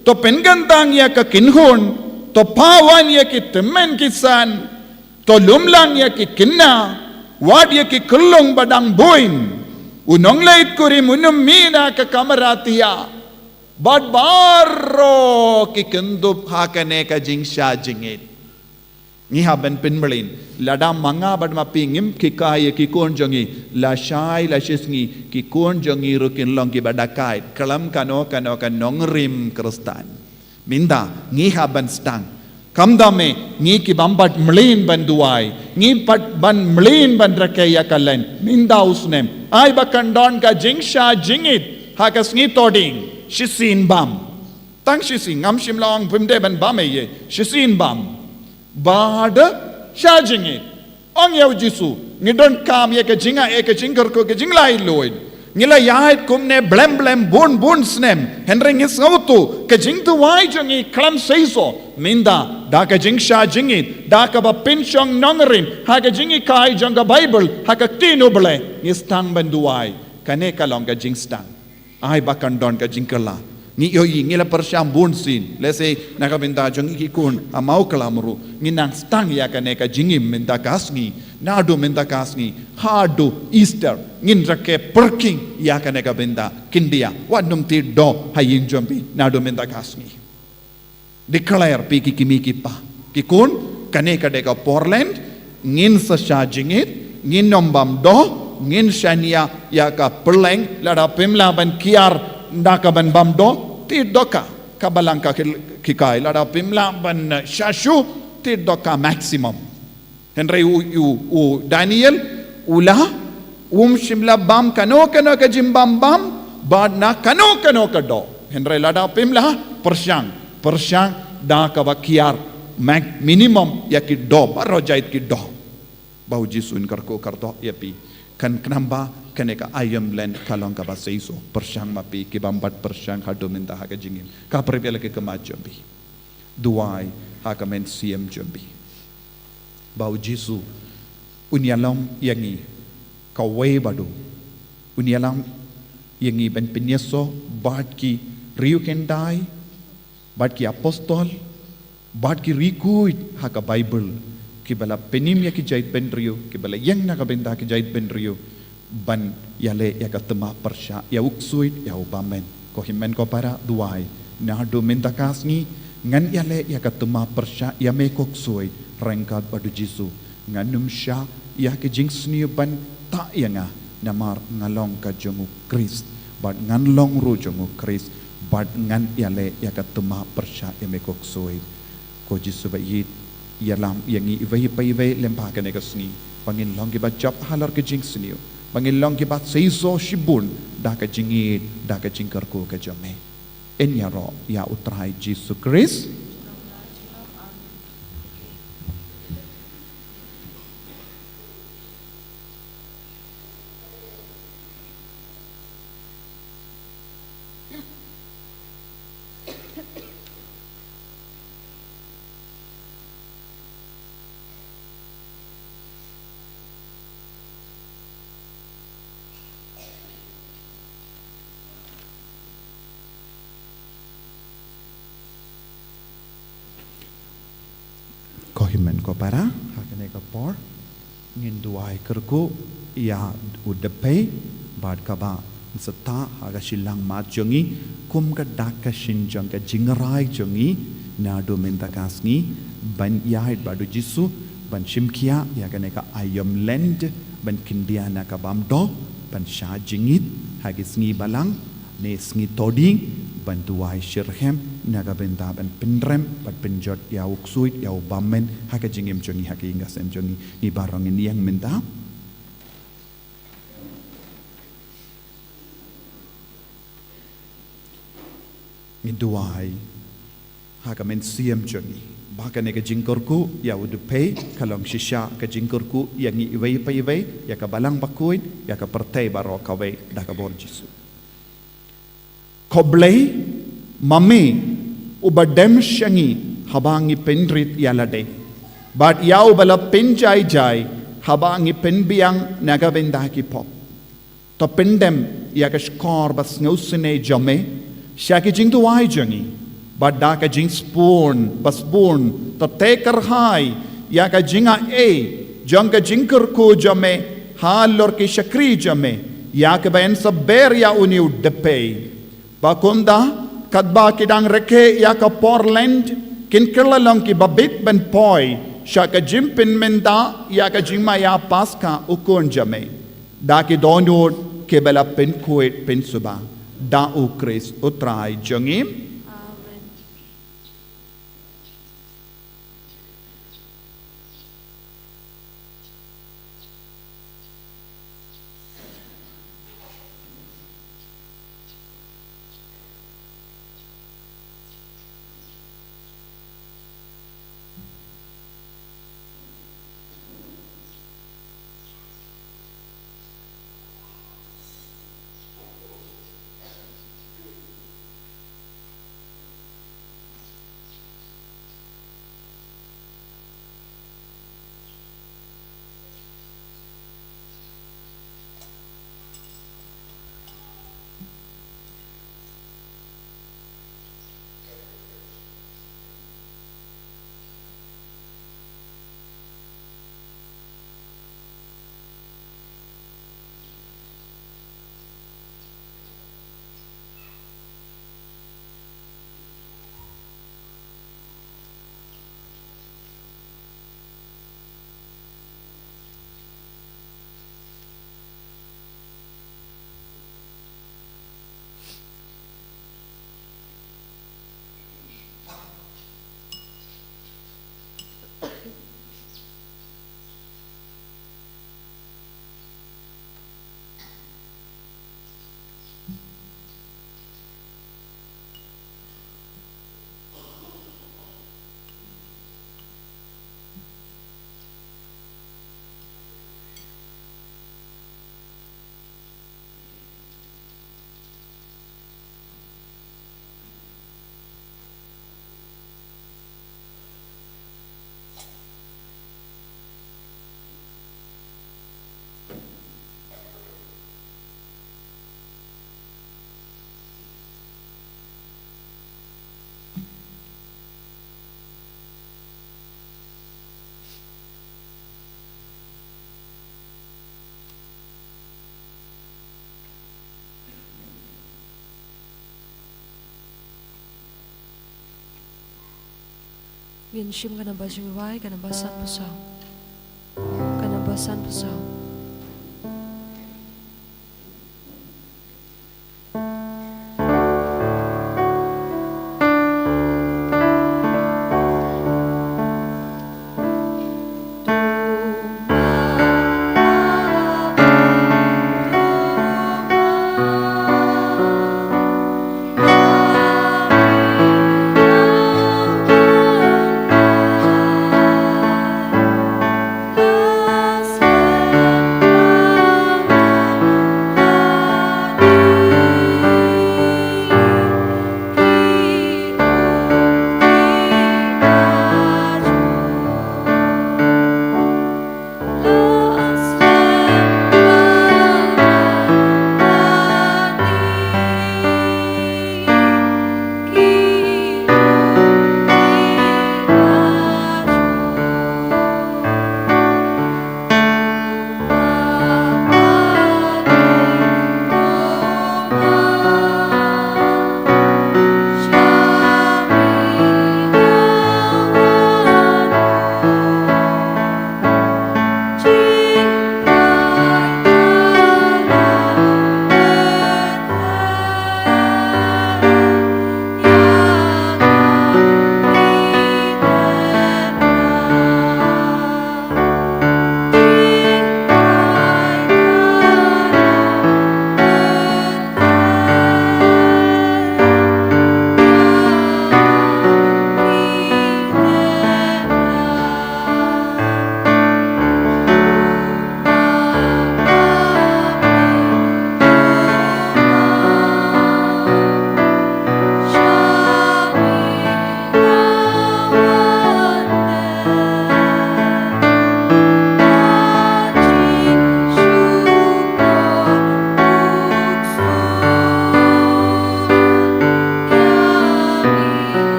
to pynkyntang ïa ka kynhun, to pawan ïa ki tymmen ki san, to lum lang ïa ki kynna, wad ïa ki khyllung ba dang buin. U nongleit kurim un ym mih na ka kamra thiah. Bad baroh ki kyndup ha kane ka jingshah jingit. Ngi hap ban pynmlien. Lada ma nga bad ma phi ngim hikai ïa ki khun jong ngi, lashai lashisngi ki khun jong ngi ruh kin long kiba dakaid, khlem kano kano ka nongrim Khristan. Mynta ngi hap ban sdang. Khamtam eh ngi ki bym pat mlien ban duwai, ngim pat ban mlien ban rakhe ïa ka Lent. Mynta u snem, ai ba kan don ka jingshah jingit ha ka sngi Thohdieng, shisien bam. Tang shisien, ngam shym la ong phim dei ban bam ei ei, shisien bam. Bad shah jingit. Ong ïa u Jisu, ngi donkam ïa ka jingaiei, ka jingkyrkhu, ka jinglaitluid. Ngi la ïaid kumne blem blem bun bun snem, hynrei ngi sngewthuh ka jingduwai jong ngi khlem seisoh. Mynta da ka jingshah jingit, da kaba pynshong nongrim ha ka jinghikai jong ka Baibl, ha ka ktien U Blei, ngi sdang ban duwai. Kane ka long ka jingsdang. Ai ba kan don ka jingkylla. Ngi ïohi, ngi la pyrshang bun sien. Lehse na ka bynta jong ngi ki khun ha Mawkylla ruh, ngi nang sdang ïa kane ka jingim mynta ka sngi. Naduh mynta ka sngi haduh Easter, ngin rakhe pyrkhing ïa kane ka bynta. Khyndiat, wat nym thied doh ha ïing jong phi naduh mynta ka sngi. Declare, phi ki kmie ki kpa, ki khun, kane ka dei ka por Lent, ngin sa shah jingit, ngin ym bam doh, Ngin shaniah ïa ka pyrleng, lada phim lah ban kiar da kaban bam doh, te dohkha ka Balang ka khil-, hikai, lada phim lah ban, eh, shah shuh, te dohkha maximum. Hynrei u, u, u Daniel, u la, um shym la bam kano kano ka jingbam bam, bad na kano kano ka doh. Hynrei lada phim lah, pyrshang, pyrshang da kaba kiar, max-, minimum ïa ki doh, baroh jait ki doh. Ba u Jisu un kyrkhu kyrdoh ïa phi. Kan khnang ba kane ka aïom lent ka long kaba seisoh. Pyrshang ma phi, ki bym pat pyrshang haduh mynta ha ka jingim. Ka pyrshang ïa la ki khmat jong phi. Duwai ha ka mynsiem jong phi. Ba u Jisu un ïalam ïa ngi kawei bad u. Un ïalam ïa ngi ban pynïasoh bad ki riewkhyndai, bad ki apostol, bad ki riewkhuid ha ka Baibl, kiba la pynim ïa ki jaitbynriew, kiba la ïeng na ka bynta ki jaitbynriew, ban ïaleh ïa ka thma pyrshah ïa u ksuid, ïa u bymman. Ko hynmen ko para, duwai, naduh mynta ka sngi, ngan ïaleh ïa ka thma pyrshah ïa me ko ksuid, ryngkat bad u Jisu. Ngan ym shah ïa ka jingsniew ban tah ïa nga, namar nga long ka jong u Khrist, bad ngan long ruh jong u Khrist, bad ngan ïaleh ïa ka thma pyrshah ïa me ko ksuid. Ko Jisu ba ïeit, ïalam ïa ngi iwei pa iwei lem bad kane ka sngi, ba ngin long kiba jop halor ka jingsniew, ba ngin long kiba seisoh shibun da ka jingïeit, da ka jingkyrkhu ka jong me. Yn ïaroh ïa u Trai Jisu Khrist. Ko hynmen ko para, ha kane ka por, ngin duwai kyrkhu ïa u dpei, bad kaba sa tah ha ka shilliang mat jong ngi, kum ka dak ka shin jong ka jingrai jong ngi, naduh mynta ka sngi, ban ïaid bad u Jisu, ban shim khia ïa kane ka aïom lent, ban khyndiat na ka bam doh, ban shah jingit, ha ki sngi balang, ne sngi todi, ban duwai shitrhem, na ka bynta ban pynrem, ban pynjot ïa u ksuid, ïa u bymman, ha ka jingim jong ngi, ha ka ïing ka sem jong ngi, ngi baroh ngin ïeng mynta. Ngi duwai ha ka mynsiem jong ngi, ba kane ka jingkyrkhu ïa u dpei, ka long shisha ka jingkyrkhu ïa ngi iwei pa iwei, ïa ka Balang Bakhuid, ïa ka pyrthei baroh kawei, da ka bor Jisu. Ko Blei, ma me, uba dem sha ngi, haba ngi pynrit ïa lade. Bad ïa uba la pynjai jai, haba ngi pynbiang na ka bynta ki pop. To pyndem ïa ka shkor ba sngewsynei jong me, sha ki jingduwai jong ngi, bad da ka jingsbun, ba sbun, to tei kyrhai, ïa ka jingai, jong ka jingkyrkhu jong me, halor ki shakri jong me, ïa kaba yn sa ber ïa une u dpei. Ba kumta, katba ki dang rakhe ïa ka por lent, kin kylla long kiba bit ban poi, sha ka jingpynmynta, ïa ka jingmaïa Paskha u khun jong me. Da ki dohnud kiba la pynkhuid pynsuba. Da u Khrist u Trai jong ngi. Amen. Ngin shim ka namba jingrwai, ka namba sanphew saw. Ka namba sanphew saw.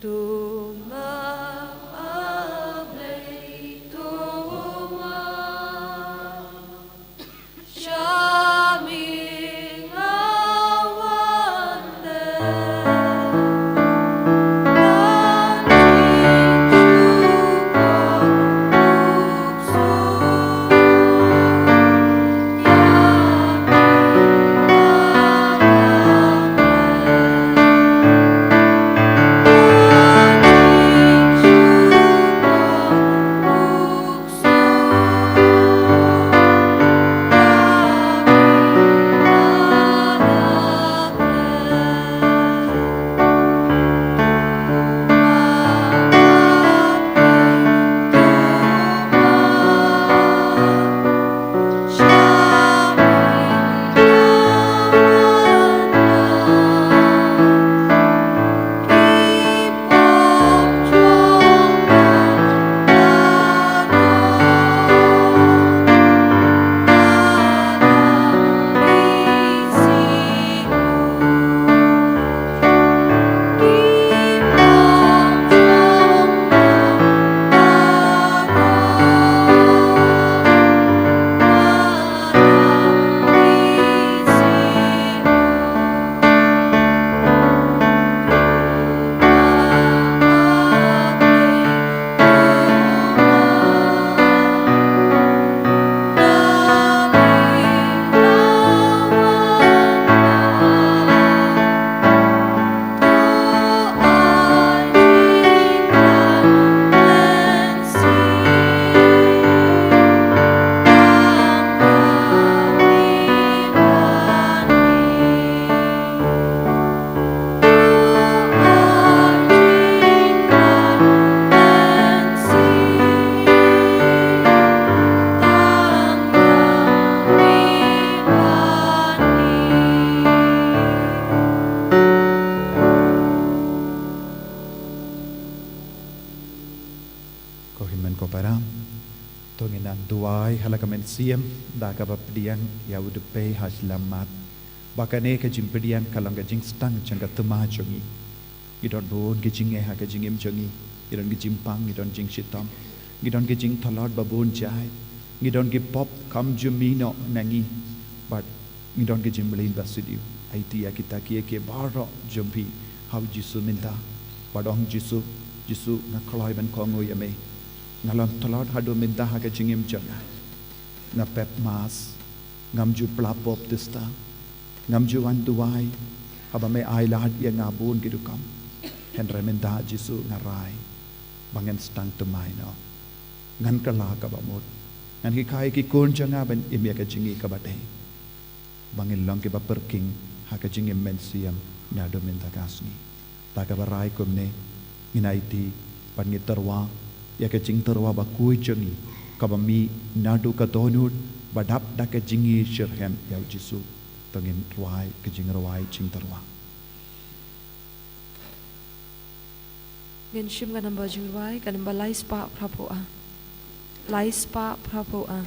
Tuma a Blei tuma. Shaming a wan de. Ko hynmen ko para, to ngin nang duwai ha la ka mynsiem da kaba pdiang ïa u dpei ha shyllangmat. Ba kane ka jingpdiang ka long ka jingstang jong ka tma jong ngi. Ngi don bun ki jingeh ha ka jingim jong ngi. Ngi don ki jingpang, ngi don jingshitom. Ngi don ki jingtlot ba bun jait. Ngi don ki pop kam ju mih noh na ngi. Bad ngi don ki jingmlien ba sniew. Aiti ïa kita kiei kiei baroh jong phi ha u Jisu mynta. Bad ong Jisu, Jisu nga kloi ban kohnguh ïa me. Nga long tlot haduh mynta ha ka jingim jong nga. Nga pep mass, ngam ju pla baptista, ngam ju wan duwai, haba me ailad ïa nga bun ki rukom. Hynrei mynta Jisu nga rai ba ngan sdang thymmai noh. Ngan kylla kaba mut. Ngan hikai ki khun jong nga ban im ïa ka jingim kaba dei. Ba ngin long kiba pyrkhing ha ka jingim mynsiem naduh mynta ka sngi. Da kaba rai kumne, ngin aiti bad ngi tyrwa ïa ka jingtyrwa ba khuid jong ngi, kaba mih naduh ka dohnud ba dap da ka jingïasyrhem ïa u Jisu. To ngin rwai ka jingrwai jingtyrwa. Ngin shim ka namba jingrwai, ka namba lai spah phra phew ar. Lai spah phra phew ar.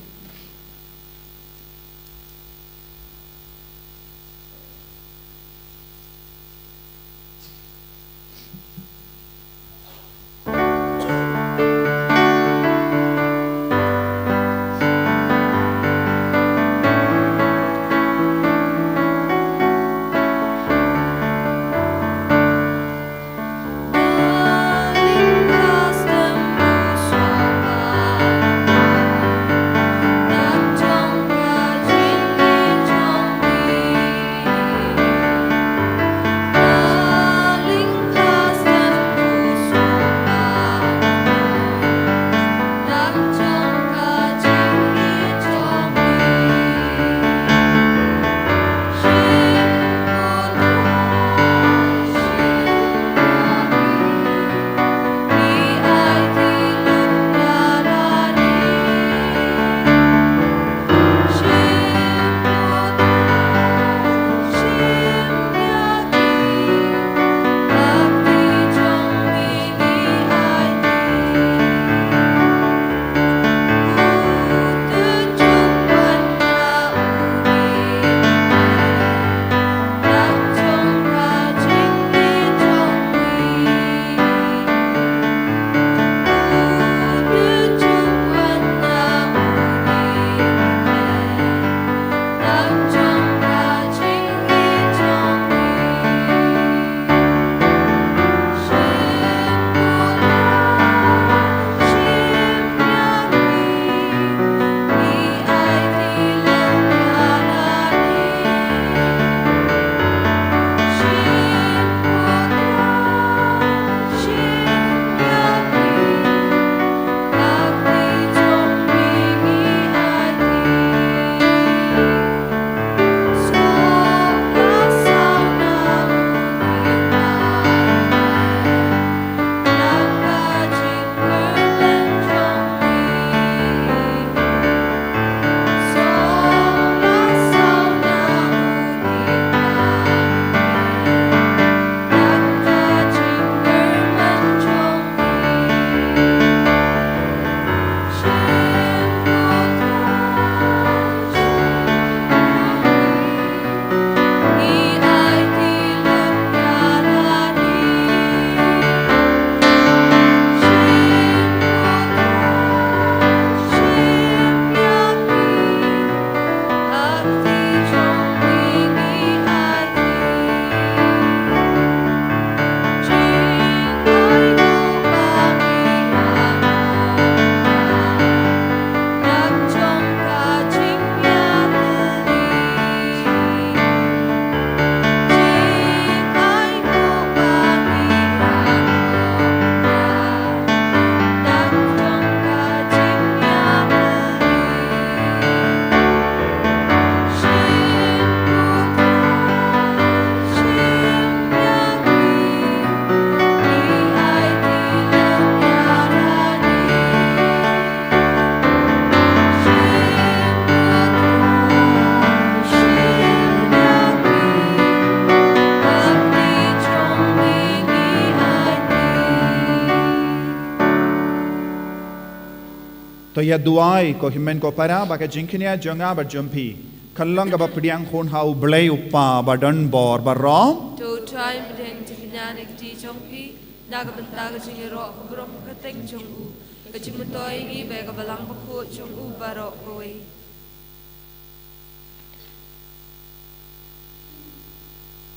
To ïa duwai, ko hynmen ko para, ba ka jingkñia jong nga bad jong phi kan long kaba pdiang hun ha U Blei U Kpa ba don bor baroh. To U Trai un pdiang jingkñia na ka kti jong phi, na ka bynta ka jingïaroh ka burom ka kyrteng jong u, ka jingmyntoi ïa ngi bad ka Balang Bakhuid jong u baroh kawei.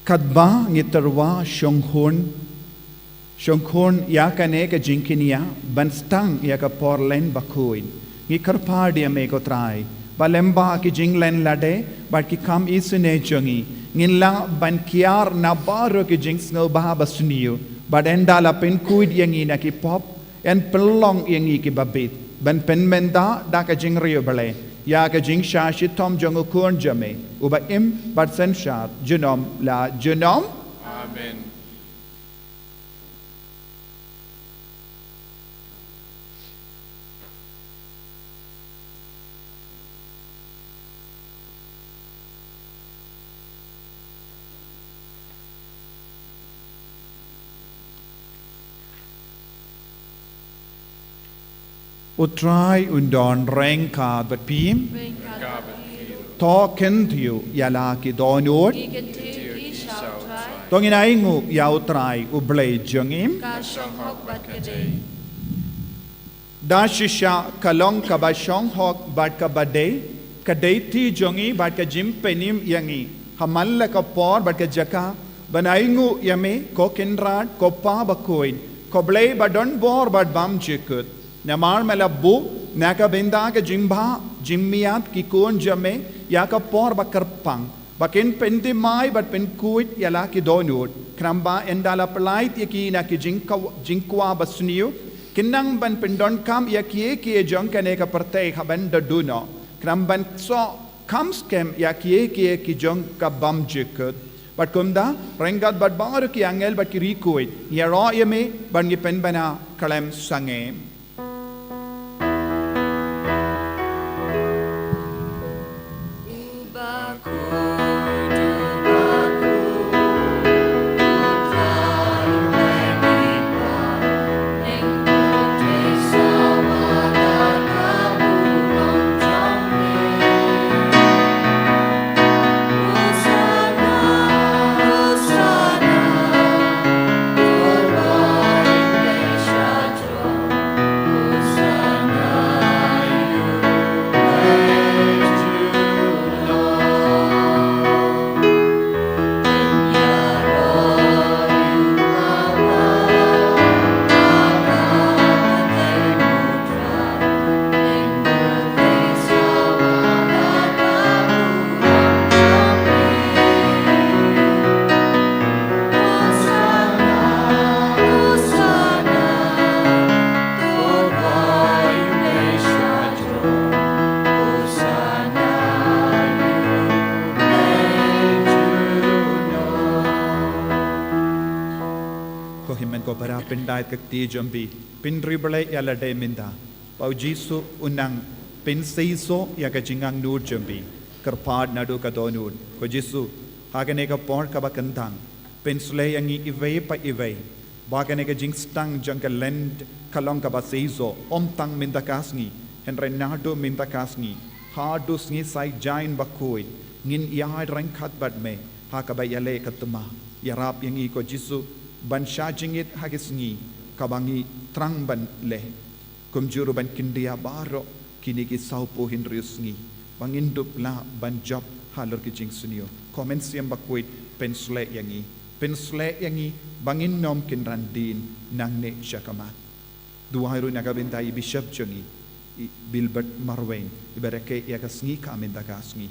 Katba ngi tyrwa shongkhun, shongkhun ïa kane ka jingkñia, ban sdang ïa ka por len bakhuid, ngi kyrpad ïa me ko Trai, ba lyngba ki jinglen lade bad ki kam isynei jong ngi, ngin lah ban kiar na baroh ki jingsngewbha basniew, bad ynda la pynkhuid ïa ngi na ki pop, yn pynlong ïa ngi kiba bit ban pynmynta da ka jingriewblei ïa ka jingshah shitom jong U Khun jong me, uba im bad synshar junom la junom. Amen. U Trai un don ryngkat bad phi. Ryngkat bad phi ruh. To kin thiew ïa la ki dohnud. Ngi kin thiew ïa phi sha U Trai. To ngin ainguh ïa U Trai U Blei jong ngi. Ka shong hok bad ka dei. Da shisha ka long kaba shong hok bad kaba dei, ka dei kti jong ngi bad ka jingpynim ïa ngi ha man la ka por bad ka jaka ban ainguh ïa me, ko Kynrad, ko Pa bakhuid, ko Blei ba don bor bad bymjukut. Namar me la buh na ka bynta ka jingbha jingmiat ki khun jong me ïa ka por ba kyrpang, ba kin pynthymmai bad pynkhuid ïa la ki dohnud, khnang ba ynda la pyllait ïa ki na ki jingkwa-, jingkwah basniew, kin nang ban pyndonkam ïa kiei kiei jong kane ka pyrthei ha ban da duh noh, khnang ban soh kham skhem ïa kiei kiei ki jong ka bymjukut. Bad kumta, ryngkat bad baroh ki angel bad ki riewkhuid, ngi ïaroh ïa me bad ngi pynbna khlem sangeh. Ko hynmen ko para, pyndait ka kti jong phi, pynriewblei ïa lade mynta, ba U Jisu un nang pynseisoh ïa ka jingangnud jong phi. Kyrpad naduh ka dohnud. Ko Jisu, ha kane ka por kaba kyntang, pynshlei ïa ngi iwei pa iwei ba kane ka jingsdang jong ka Lent ka long kaba seisoh, ym tang mynta ka sngi, hynrei naduh mynta ka sngi haduh Sngi Saitjaiñ bakhuid, ngin ïaid ryngkat bad me ha kaba ïaleh ka thma. Ïarap ïa ngi ko Jisu ban shah jingit ha ki sngi kaba ngi thrang ban leh. Kumjuh ruh ban kyndit ïa baroh kine ki sawphew hynriew sngi ba ngin dup lah ban jop halor ki jingsniew. Ko Mynsiem Bakhuid, pynshlei ïa ngi, pynshlei ïa ngi ba ngin ym kynran dien nangne sha khmat. Duwai ruh na ka bynta i Bishop jong ngi, i Bilbert Marwein, iba rakhe ïa ka sngi ka mynta ka sngi,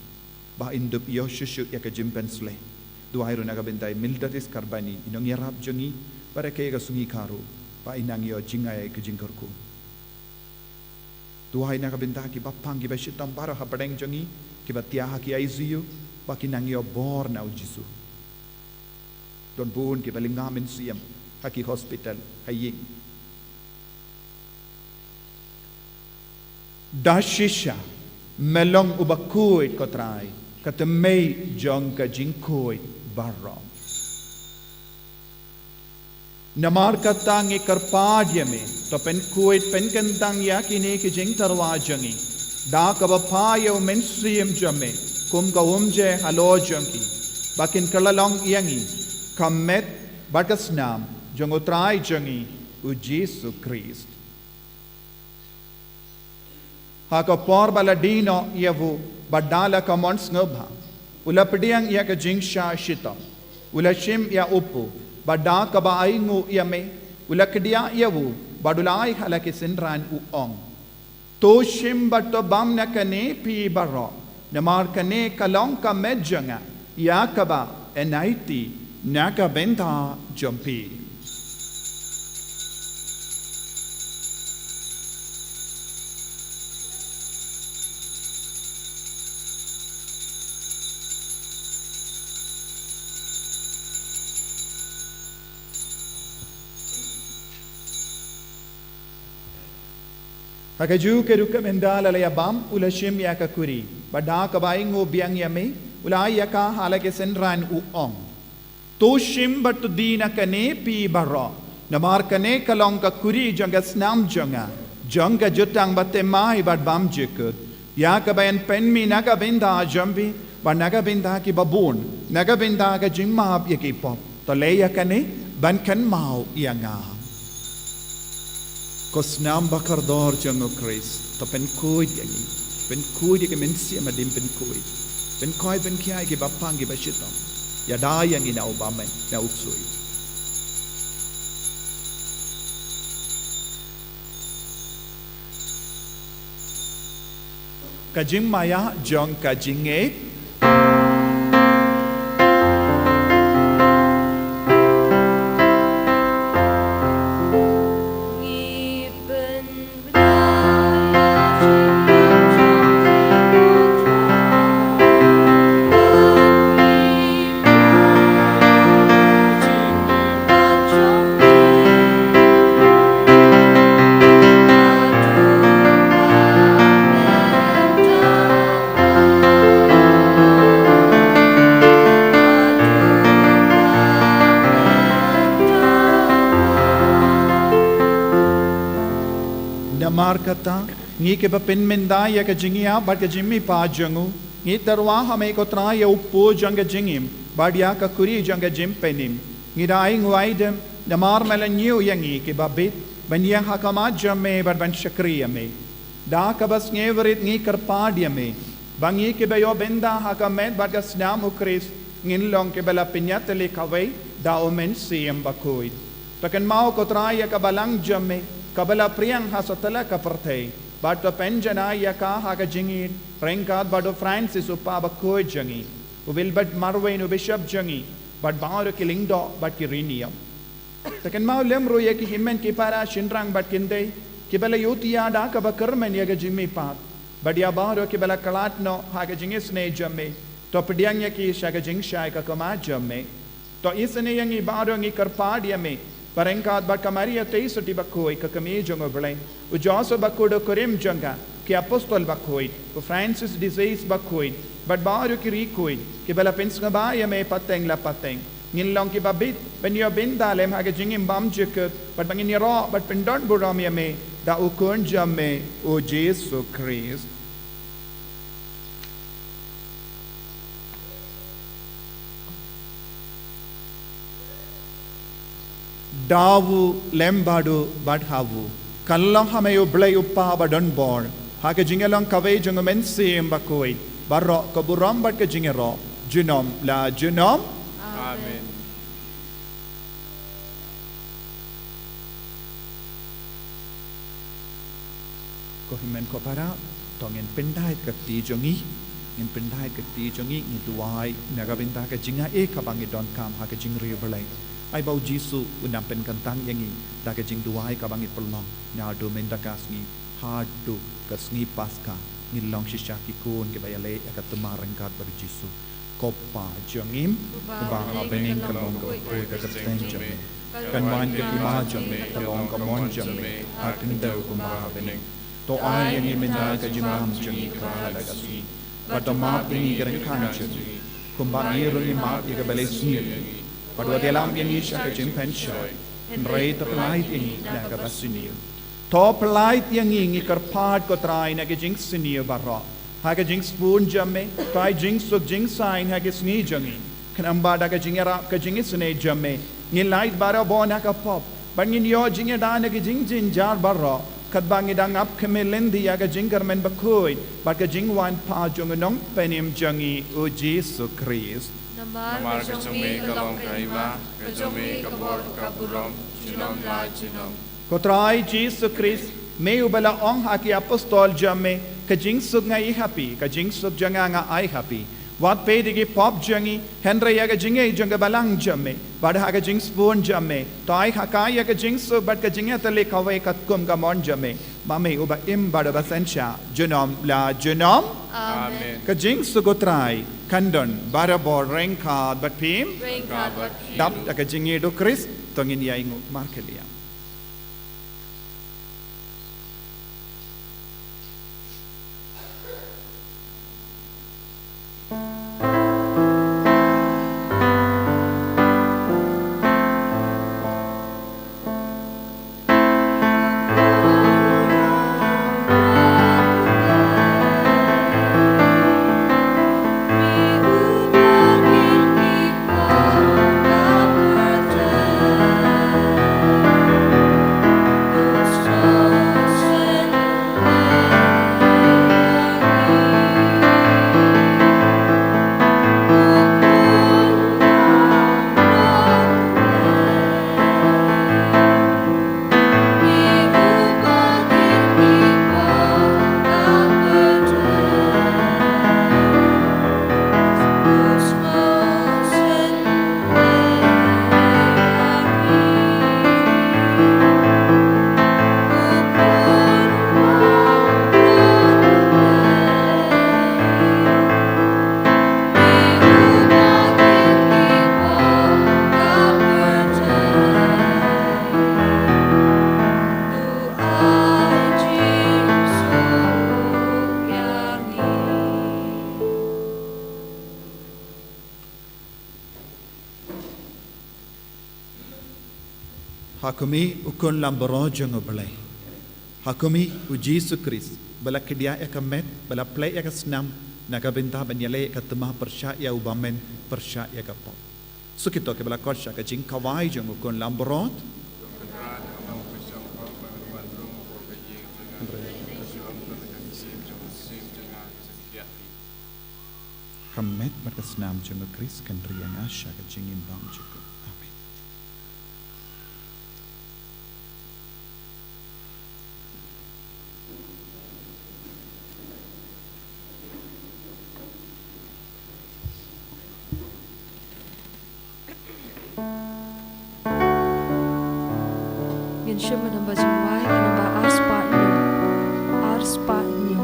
ba in dup ïoh shuh shuh ïa ka jingpynshlei. Duwai ruh na ka bynta i Mildred Iskarbani, i nongïarap jong ngi, ba rakhe ïa ka sngi ka ruh, ba in nang ïoh jngai ïa ka jingkyrkhu. Duwai na ka bynta kiba pang, kiba shitom baroh hapdeng jong ngi, kiba thiah ha ki I C U, ba kin nang ïoh bor na U Jisu. Don bun kiba lynga mynsiem ha ki hospital, ha ïing. Da shisha me long uba khuid ko Trai, ka thymmei jong ka jingkhuid baroh. Namar kata ngi kyrpad ïa me, to pynkhuid pynkyntang ïa kine ki jingtyrwa jong ngi da kaba phah ïa u Mynsiem jong me kum ka umjer halor jong ki, ba kin kylla long ïa ngi ka met bad ka snam jong u Trai jong ngi u Jisu Khrist. Ha ka por ba la die noh ïa u, bad da la ka mon sngewbha, u la pdiang ïa ka jingshah shitom, u la shim ïa u pu, bad da kaba ainguh ïa me, u la kdiah ïa u, bad u la ai ha la ki synran, u ong: To shim bad to bam na kane phi baroh, namar kane ka long ka met jong nga, ïa kaba yn aiti na ka bynta jong phi. Ha kajuh ka rukom ynda la ïa bam, u la shim ïa ka kuri, bad da kaba ainguh biang ïa me, u la ai ïa ka ha la ki synran, u ong: To shim bad to die na kane phi baroh, namar kane ka long ka kuri jong ka snam jong nga, jong ka jutang bathymmai bad bymjukut, ïa kaba yn pynmih na ka bynta jong phi bad na ka bynta ki babun, na ka bynta ka jingmap ïa ki pop. To leh ïa kane ban kynmaw ïa nga. Ko snam bakordor jong u Khrist, to pynkhuid ïa ngi, pynkhuid ïa ki mynsiem hadien pynkhuid, pynkhuid pynkhiah ïa ki bapang ki bashitom. Ïada ïa ngi na u bymman, na u ksuid. Ka jingmaïa jong ka jingngeit. Namar kata, ngi kiba pynmynda ïa ka jingïap bad ka jingmihpat jong u, ngi tyrwa ha me ko Trai ïa u pu jong ka jingim bad ïa ka kuri jong ka jingpynim. Ngi da ainguh aidem namar me la ñiew ïa ngi kiba bit ban ïeng ha khmat jong me bad ban shakri ïa me. Da kaba sngewrit ngi kyrpad ïa me ba ngi kiba ïoh bynta ha ka met bad ka snam u Khrist ngin long kiba la pynïatylli kawei da u Mynsiem Bakhuid. To kynmaw ko Trai ïa ka balang jong me kaba la phriang ha satlak ka pyrthei, bad to pynjanai ïa ka ha ka jingïeit ryngkat bad u Francis u Kpa Bakhuid jong ngi, u Wilbert Marwein u Bishop jong ngi, bad baroh ki lyngdoh bad ki riewniam. To kynmaw lem ruh ïa ki hynmen ki para shynrang bad kynthei kiba la ïohthiah da kaba kyrmen ïa ka jingmihpat, bad ïa baroh kiba la khlad noh ha ka jingisynei jong me. To pdiang ïa ki sha ka jingshai ka khmat jong me. To isynei ïa ngi baroh, ngi kyrpad ïa me, ba ryngkat bad ka Maria Theisotti Bakhuid, ka Kmie jong u Blei, u Joseph Bakhuid u kurim jong ka, ki Apostol Bakhuid, u Francis de Sales Bakhuid, bad baroh ki riewkhuid kiba la pynsngewbha ïa me pateng la pateng, ngin long kiba bit ban ïoh bynta lem ha ka jingim bymjukut, bad ba ngin ïaroh bad pyndonburom ïa me da u Khun jong me u Jisu Khrist. Da u lem bad u bad ha u, kyllon ha me u Blei u Kpa badonbor, ha ka jingïalong kawei jong u Mynsiem Bakhuid, baroh ka burom bad ka jingïaroh junom la junom. Amen. Ko hynmen ko para, to ngin pyndait ka kti jong ngi, ngin pyndait ka kti jong ngi, ngin duwai na ka bynta ka jingaiei kaba ngi donkam ha ka jingriewblei. Ai ba u Jisu un nang pynkyntang ïa ngi da ka jingduwai kaba ngi pynlong naduh mynta ka sngi haduh ka sngi Paskha, ngin long shisha ki khun kiba ïaleh ïa ka tymmen ryngkat bad u Jisu. Ko Pa jong ngi uba ha bneng, ka long ka kyrteng jong me. Kan wan ka hima jong me, kan long ka mon jong me ha khyndew kumba ha bneng. To ai ïa ngi mynta ka jingbam jong ngi kaba ha la ka sngi. Bad to map ïa ngi ki ryngkang jong ngi, kumba ngi ruh ngi map ïa kiba leh sngi ïa ngi. Bad wat ïalam ïa ngi sha ka jingpynshoi, hynrei to pyllait ïa ngi na kaba sniew. To pyllait ïa ngi, ngi kyrpad ko Trai, na ki jingsniew baroh. Ha ka jingsbun jong me, to ai jingsuk jingsaiñ ha ki sngi jong ngi. Khnang ba da ka jingïarap ka jingisynei jong me, ngin lait barabor na ka pop, bad ngin ïoh jingïada na ki jingjynjar baroh, katba ngi dang ap khmih lynti ïa ka jingkyrmen bakhuid bad ka jingwan pat jong u Nongpynim jong ngi, u Jisu Khrist. Namar ka jong me ka long ka hima, ka jong me ka bor ka burom, junom la junom. Ko Trai Jisu Khrist, me uba la ong ha ki apostol jong me, ka jingsuk nga ai ha phi, ka jingsuk jong nga nga ai ha phi. Wat peit ïa ki pop jong ngi, hynrei ïa ka jingïeit jong ka balang jong me, bad ha ka jingsbun jong me, to ai ha ka ïa ka jingsuk bad ka jingïatylli kawei katkum ka mon jong me. Ma me uba im bad uba synshar, junom la junom. Amen. Ka jingsuk u Trai kan don barabor ryngkat bad phi. Ryngkat bad phi. Dap da ka jingïeit u Khrist, to ngin ïainguh markylliang. Ha khmih u Khun Lambaroh jong U Blei. Ha khmih u Jisu Khrist, ba la khie ïa ka met, ba la plie ïa ka snam, na ka bynta ban ïaleh ïa ka thma pyrshah ïa u bymman, pyrshah ïa ka pop. Suk ito kiba la khot sha ka jingkhawai jong u Khun Lambaroh. Ka met bad ka snam jong u Khrist kan ri ïa nga sha ka jingim bymjukut. Amen. Ngin shim ïa ka namba jingwai, ka namba ar spah hynñiew. Ar spah hynñiew.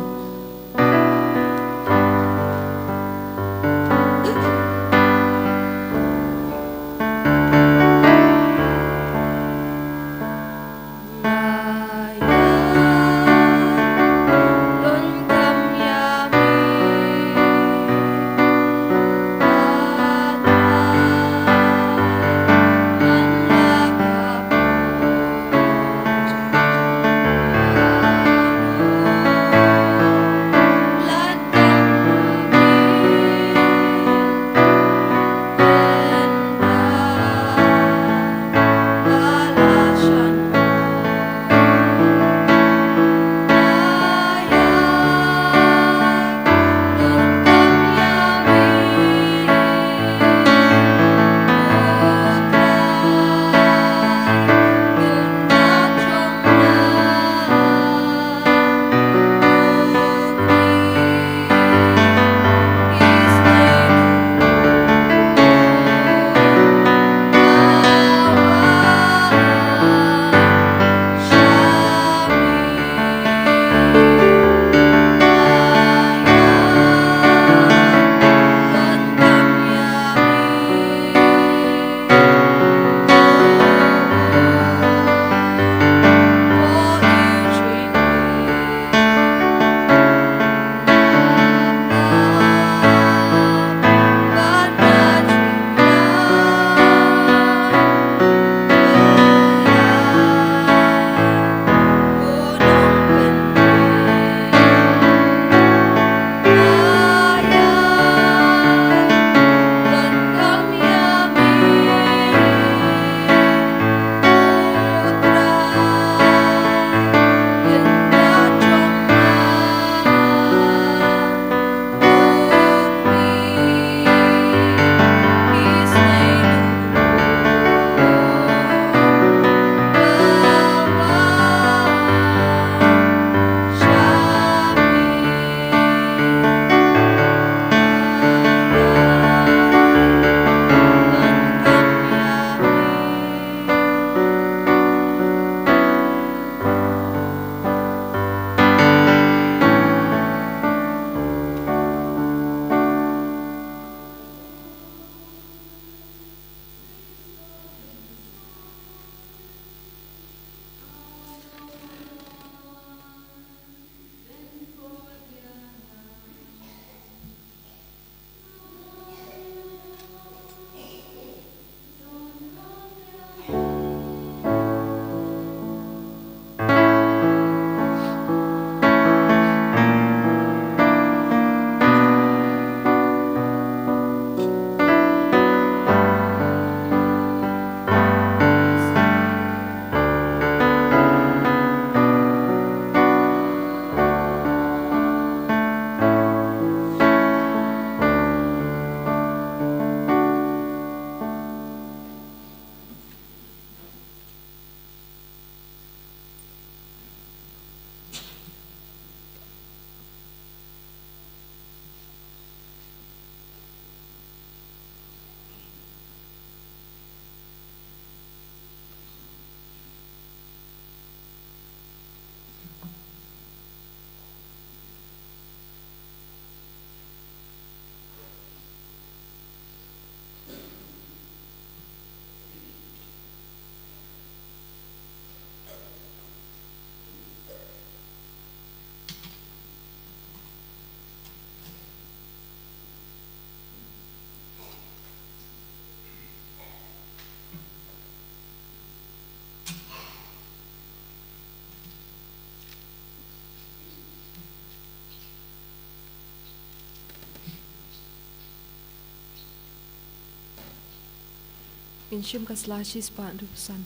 Kin shim ka sla shispah hynriewphew san.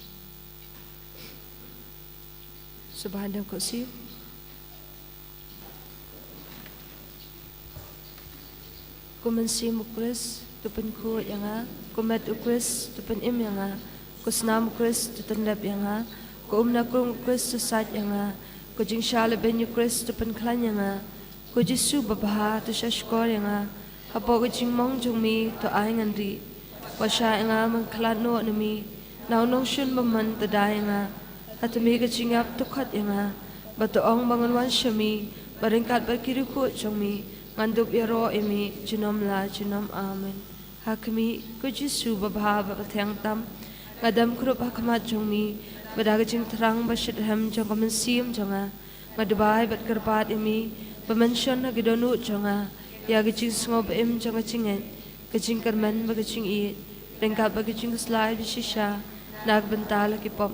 Sngewbha ïa ka siem. Ko Mynsiem u Khrist, to pynkhuid ïa nga. Ko met u Khrist, to pynim ïa nga. Ko snam u Khrist, to tyndep ïa nga. Ko umnakung u Khrist, to sait ïa nga. Ko jingshah lehbeiñ u Khrist, to pynkhlaiñ ïa nga. Ko Jisu babha, to shahshkor ïa nga. Hapoh ka jingmong jong mi, to ai ngan rieh. Wat shah ïa nga ban khlad noh na mi. Na u nongshun bymman, to da ïa nga. Ha tmier ka jingïap, to khot ïa nga. Bad to ong ba ngan wan sha mi. Bad ryngkat bad ki riewkhuid jong mi, ngan dup ïaroh ïa mi junom la junom. Amen. Ha khmih, ko Jisu babha bad bathiang tam, nga dem krup ha khmat jong mi. Bad da ka jingthrang ba shitrhem jong ka mynsiem jong nga, nga duwai bad kyrpad ïa mi ba men shon ha ki dohnud jong nga ïa ka jingsngew ba im jong ka jingngeit, ka jingkyrmen bad ka jingïeit, ryngkat bad ka jingkhuslai ba shisha na ka bynta la ki pop,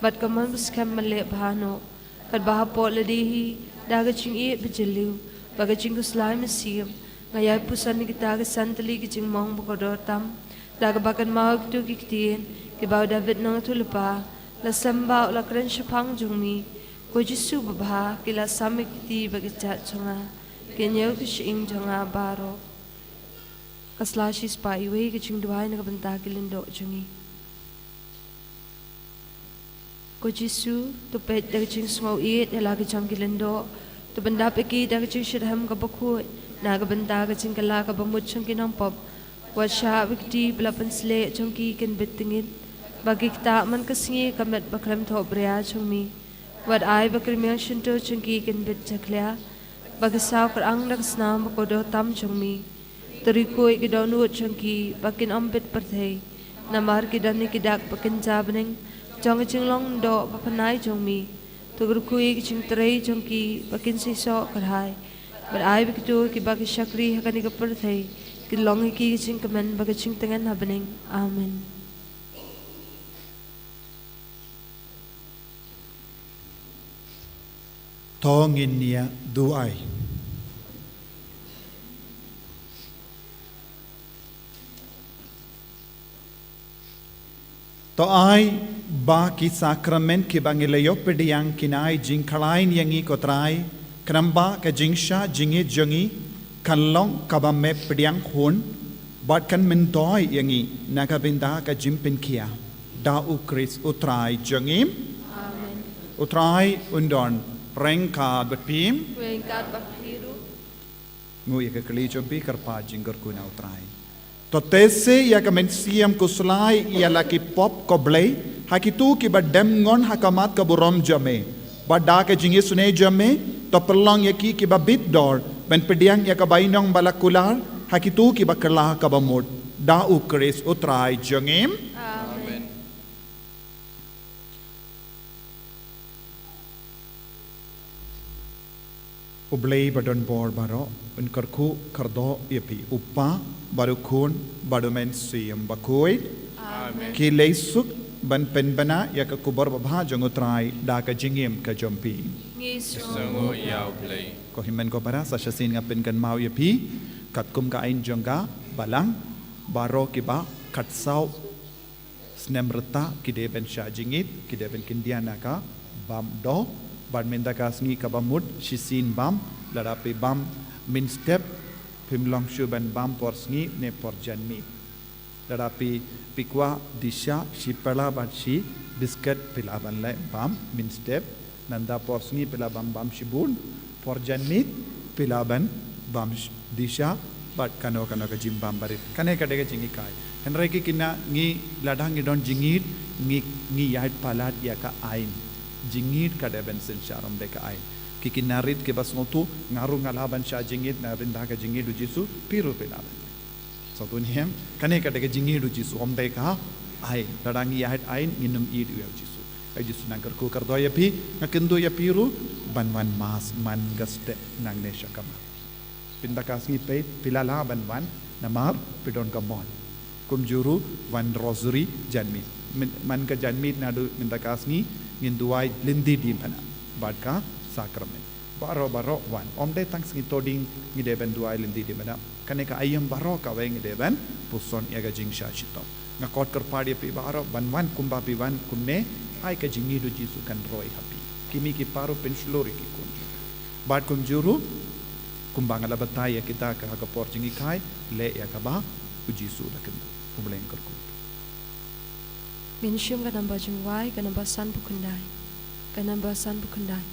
bad ka mon ba skhem ban leh bha noh. Katba hapoh lade hi, da ka jingïeit ba jylliew bad ka jingkhuslai mynsiem, nga ïai puson ïa kita ki san tylli ki jingmong ba kordor tam, da kaba kynmaw ïa kito ki ktien kiba u David u nongïathuhlypa la sembah, la kren shaphang jong mi. Ko Jisu babha, ki la sam ïa ki kti bad ki kjat jong nga, ki ñiew ki shyieng jong nga baroh. Ka sla shispah wei, ka jingduwai na ka bynta ki lyngdoh jong ngi. Ko Jisu, to peit da ka jingsngew ïeit ïa la ki jong ki lyngdoh, to pyndap ïa ki da ka jingshitrhem kaba khuid na ka bynta ka jingkylla kaba mut jong ki nongpop. Wat shah ba ki kti ba la pynsleh jong ki kin bit tyngit, ba ki ktah man ka sngi ka met ba khlem thohbria jong mi. Wat ai ba ki rmiang shyntur jong ki kin bit jakhlia, ba ki saw kyrang da ka snam ba kordor tam jong mi. To riewkhuid ki dohnud jong ki ba kin ym bit pyrthei, namar ki don ïa ki dak ba kynja bneng jong ka jinglong doh ba pynai jong mi. To riewkhuid ki jingtrei jong ki ba kin seisoh kyrhai. Bad ai ba kito kiba ki shakri ha kane ka pyrthei kin long ïa ki ka jingkmen bad ka jingtngen ha bneng. Amen. To ngin ïa duwai. To ai ba ki sakramen kiba ngi la ïoh pdiang kin ai jingkhlaiñ ïa ngi, ko Trai, khnang ba ka jingshah jingit jong ngi kan long kaba me pdiang hun, bad kan myntoi ïa ngi na ka bynta ka jingpynkhiah. Da u Khrist u Trai jong ngi. Amen. U Trai un don ryngkat bad phi. Ryngkat bad phi ruh. Nguh ïa ka kali jong phi, kyrpad jingkyrkhu na u Trai. To teh se ïa ka mynsiem khuslai ïa la ki pop, ko Blei, ha kito kiba dem ngon ha khmat ka burom jong me. Bad da ka jingisynei jong me, to pynlong ïa ki kiba bit dor ban pdiang ïa ka bainong ba la kular ha kito kiba kylla kaba mut. Da u Khrist u Trai jong ngi. Amen. U Blei ba don bor baroh un kyrkhu kyrdoh ïa phi, u Kpa bad u Khun bad u Mynsiem Bakhuid. Amen. Ki leit suk ban pynbna ïa ka khubor babha jong u Trai da ka jingim ka jong phi. Ngi sngewnguh ïa u Blei. Ko hynmen ko para, sa shisien nga pynkynmaw ïa phi katkum ka aiñ jong ka Balang, baroh kiba khatsaw snem rta ki dei ban shah jingit, ki dei ban kyndit na ka bam doh, bad mynta ka sngi kaba mut shisien bam, lada phi bam mynstep, phim long shuh ban bam por sngi ne por janmiet. Lada phi, phi kwah dih shah shi pela bad shi biscuit, phi lah ban leh bam mynstep. Nangta por sngi phi lah ban bam shibun, por janmiet phi lah ban bam sh-, dih shah bad kano kano ka jingbam barit. Kane ka dei ka jinghikai. Hynrei ki khynnah, ngi lada ngi don jingit, ngi, ngi ïaid palat ïa ka aiñ. Jingit ka dei ban synshar, ym dei ka aiñ. Ki khynnah rit kiba sngewthuh, nga ruh nga lah ban shah jingit na ka bynta ka jingit u Jisu, phi ruh phi lah ban. Sngewthuh ne em? Kane ka dei ka jingit u Jisu, ym dei ka aiñ. Lada ngi ïaid aiñ, ngin ym ïeit ïa u Jisu. Ai Jisu nang kyrkhu kyrdoh ïa phi, nga kynduh ïa phi ruh ban wan Mass man ka step nangne sha khmat. Mynta ka sngi phi, phi lah lah ban wan namar phi don ka mon. Kumjuh ruh wan Rosary janmiet. Myn-, man ka janmiet naduh mynta ka sngi ngin duwai lynti dien bha bad ka sakramen. Baroh baroh wan. Ym dei tang sngi Thohdieng ngi dei ban duwai lynti dien bha. Kane ka aïom baroh kawei ngi dei ban puson ïa ka jingshah shitom. Nga khot kyrpad ïa phi baroh ban wan kumba phi wan kumne, ai ka jingïeid u Jisu kan roi ha phi. Ki mei ki pa ruh pynshlur ïa ki khun. Bad kumjuh ruh, kumba nga la batai ïa kita ka ha ka por jinghikai, leh ïa kaba u Jisu u la kynduh. U Blei un kyrkhu. Ngin shim ka namba jingwai, ka namba sanphew khyndai. Ka namba sanphew khyndai.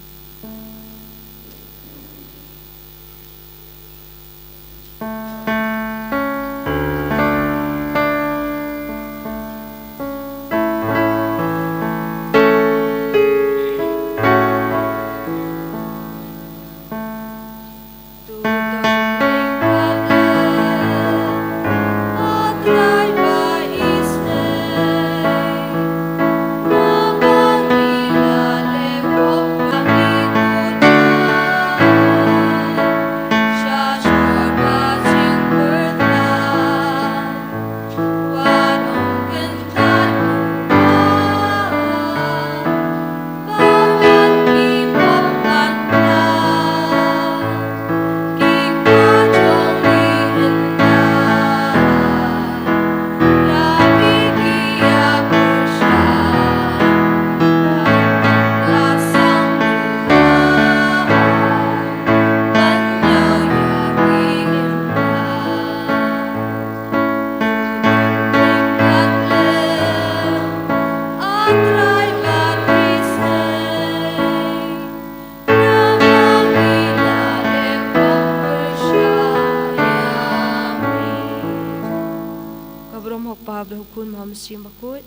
Ka burom ha u Kpa bad ha u Khun bad ha u Mynsiem Bakhuid.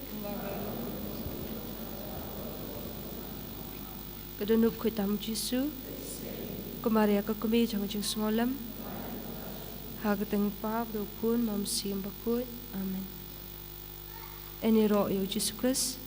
Ka dohnud khuid tam u Jisu. Ka Maria ka kmie jong ka jingsngewlem. Ha ka kyrteng u Kpa bad u Khun bad u Mynsiem Bakhuid. Amen. Yn ïaroh ïa u Jisu Khrist.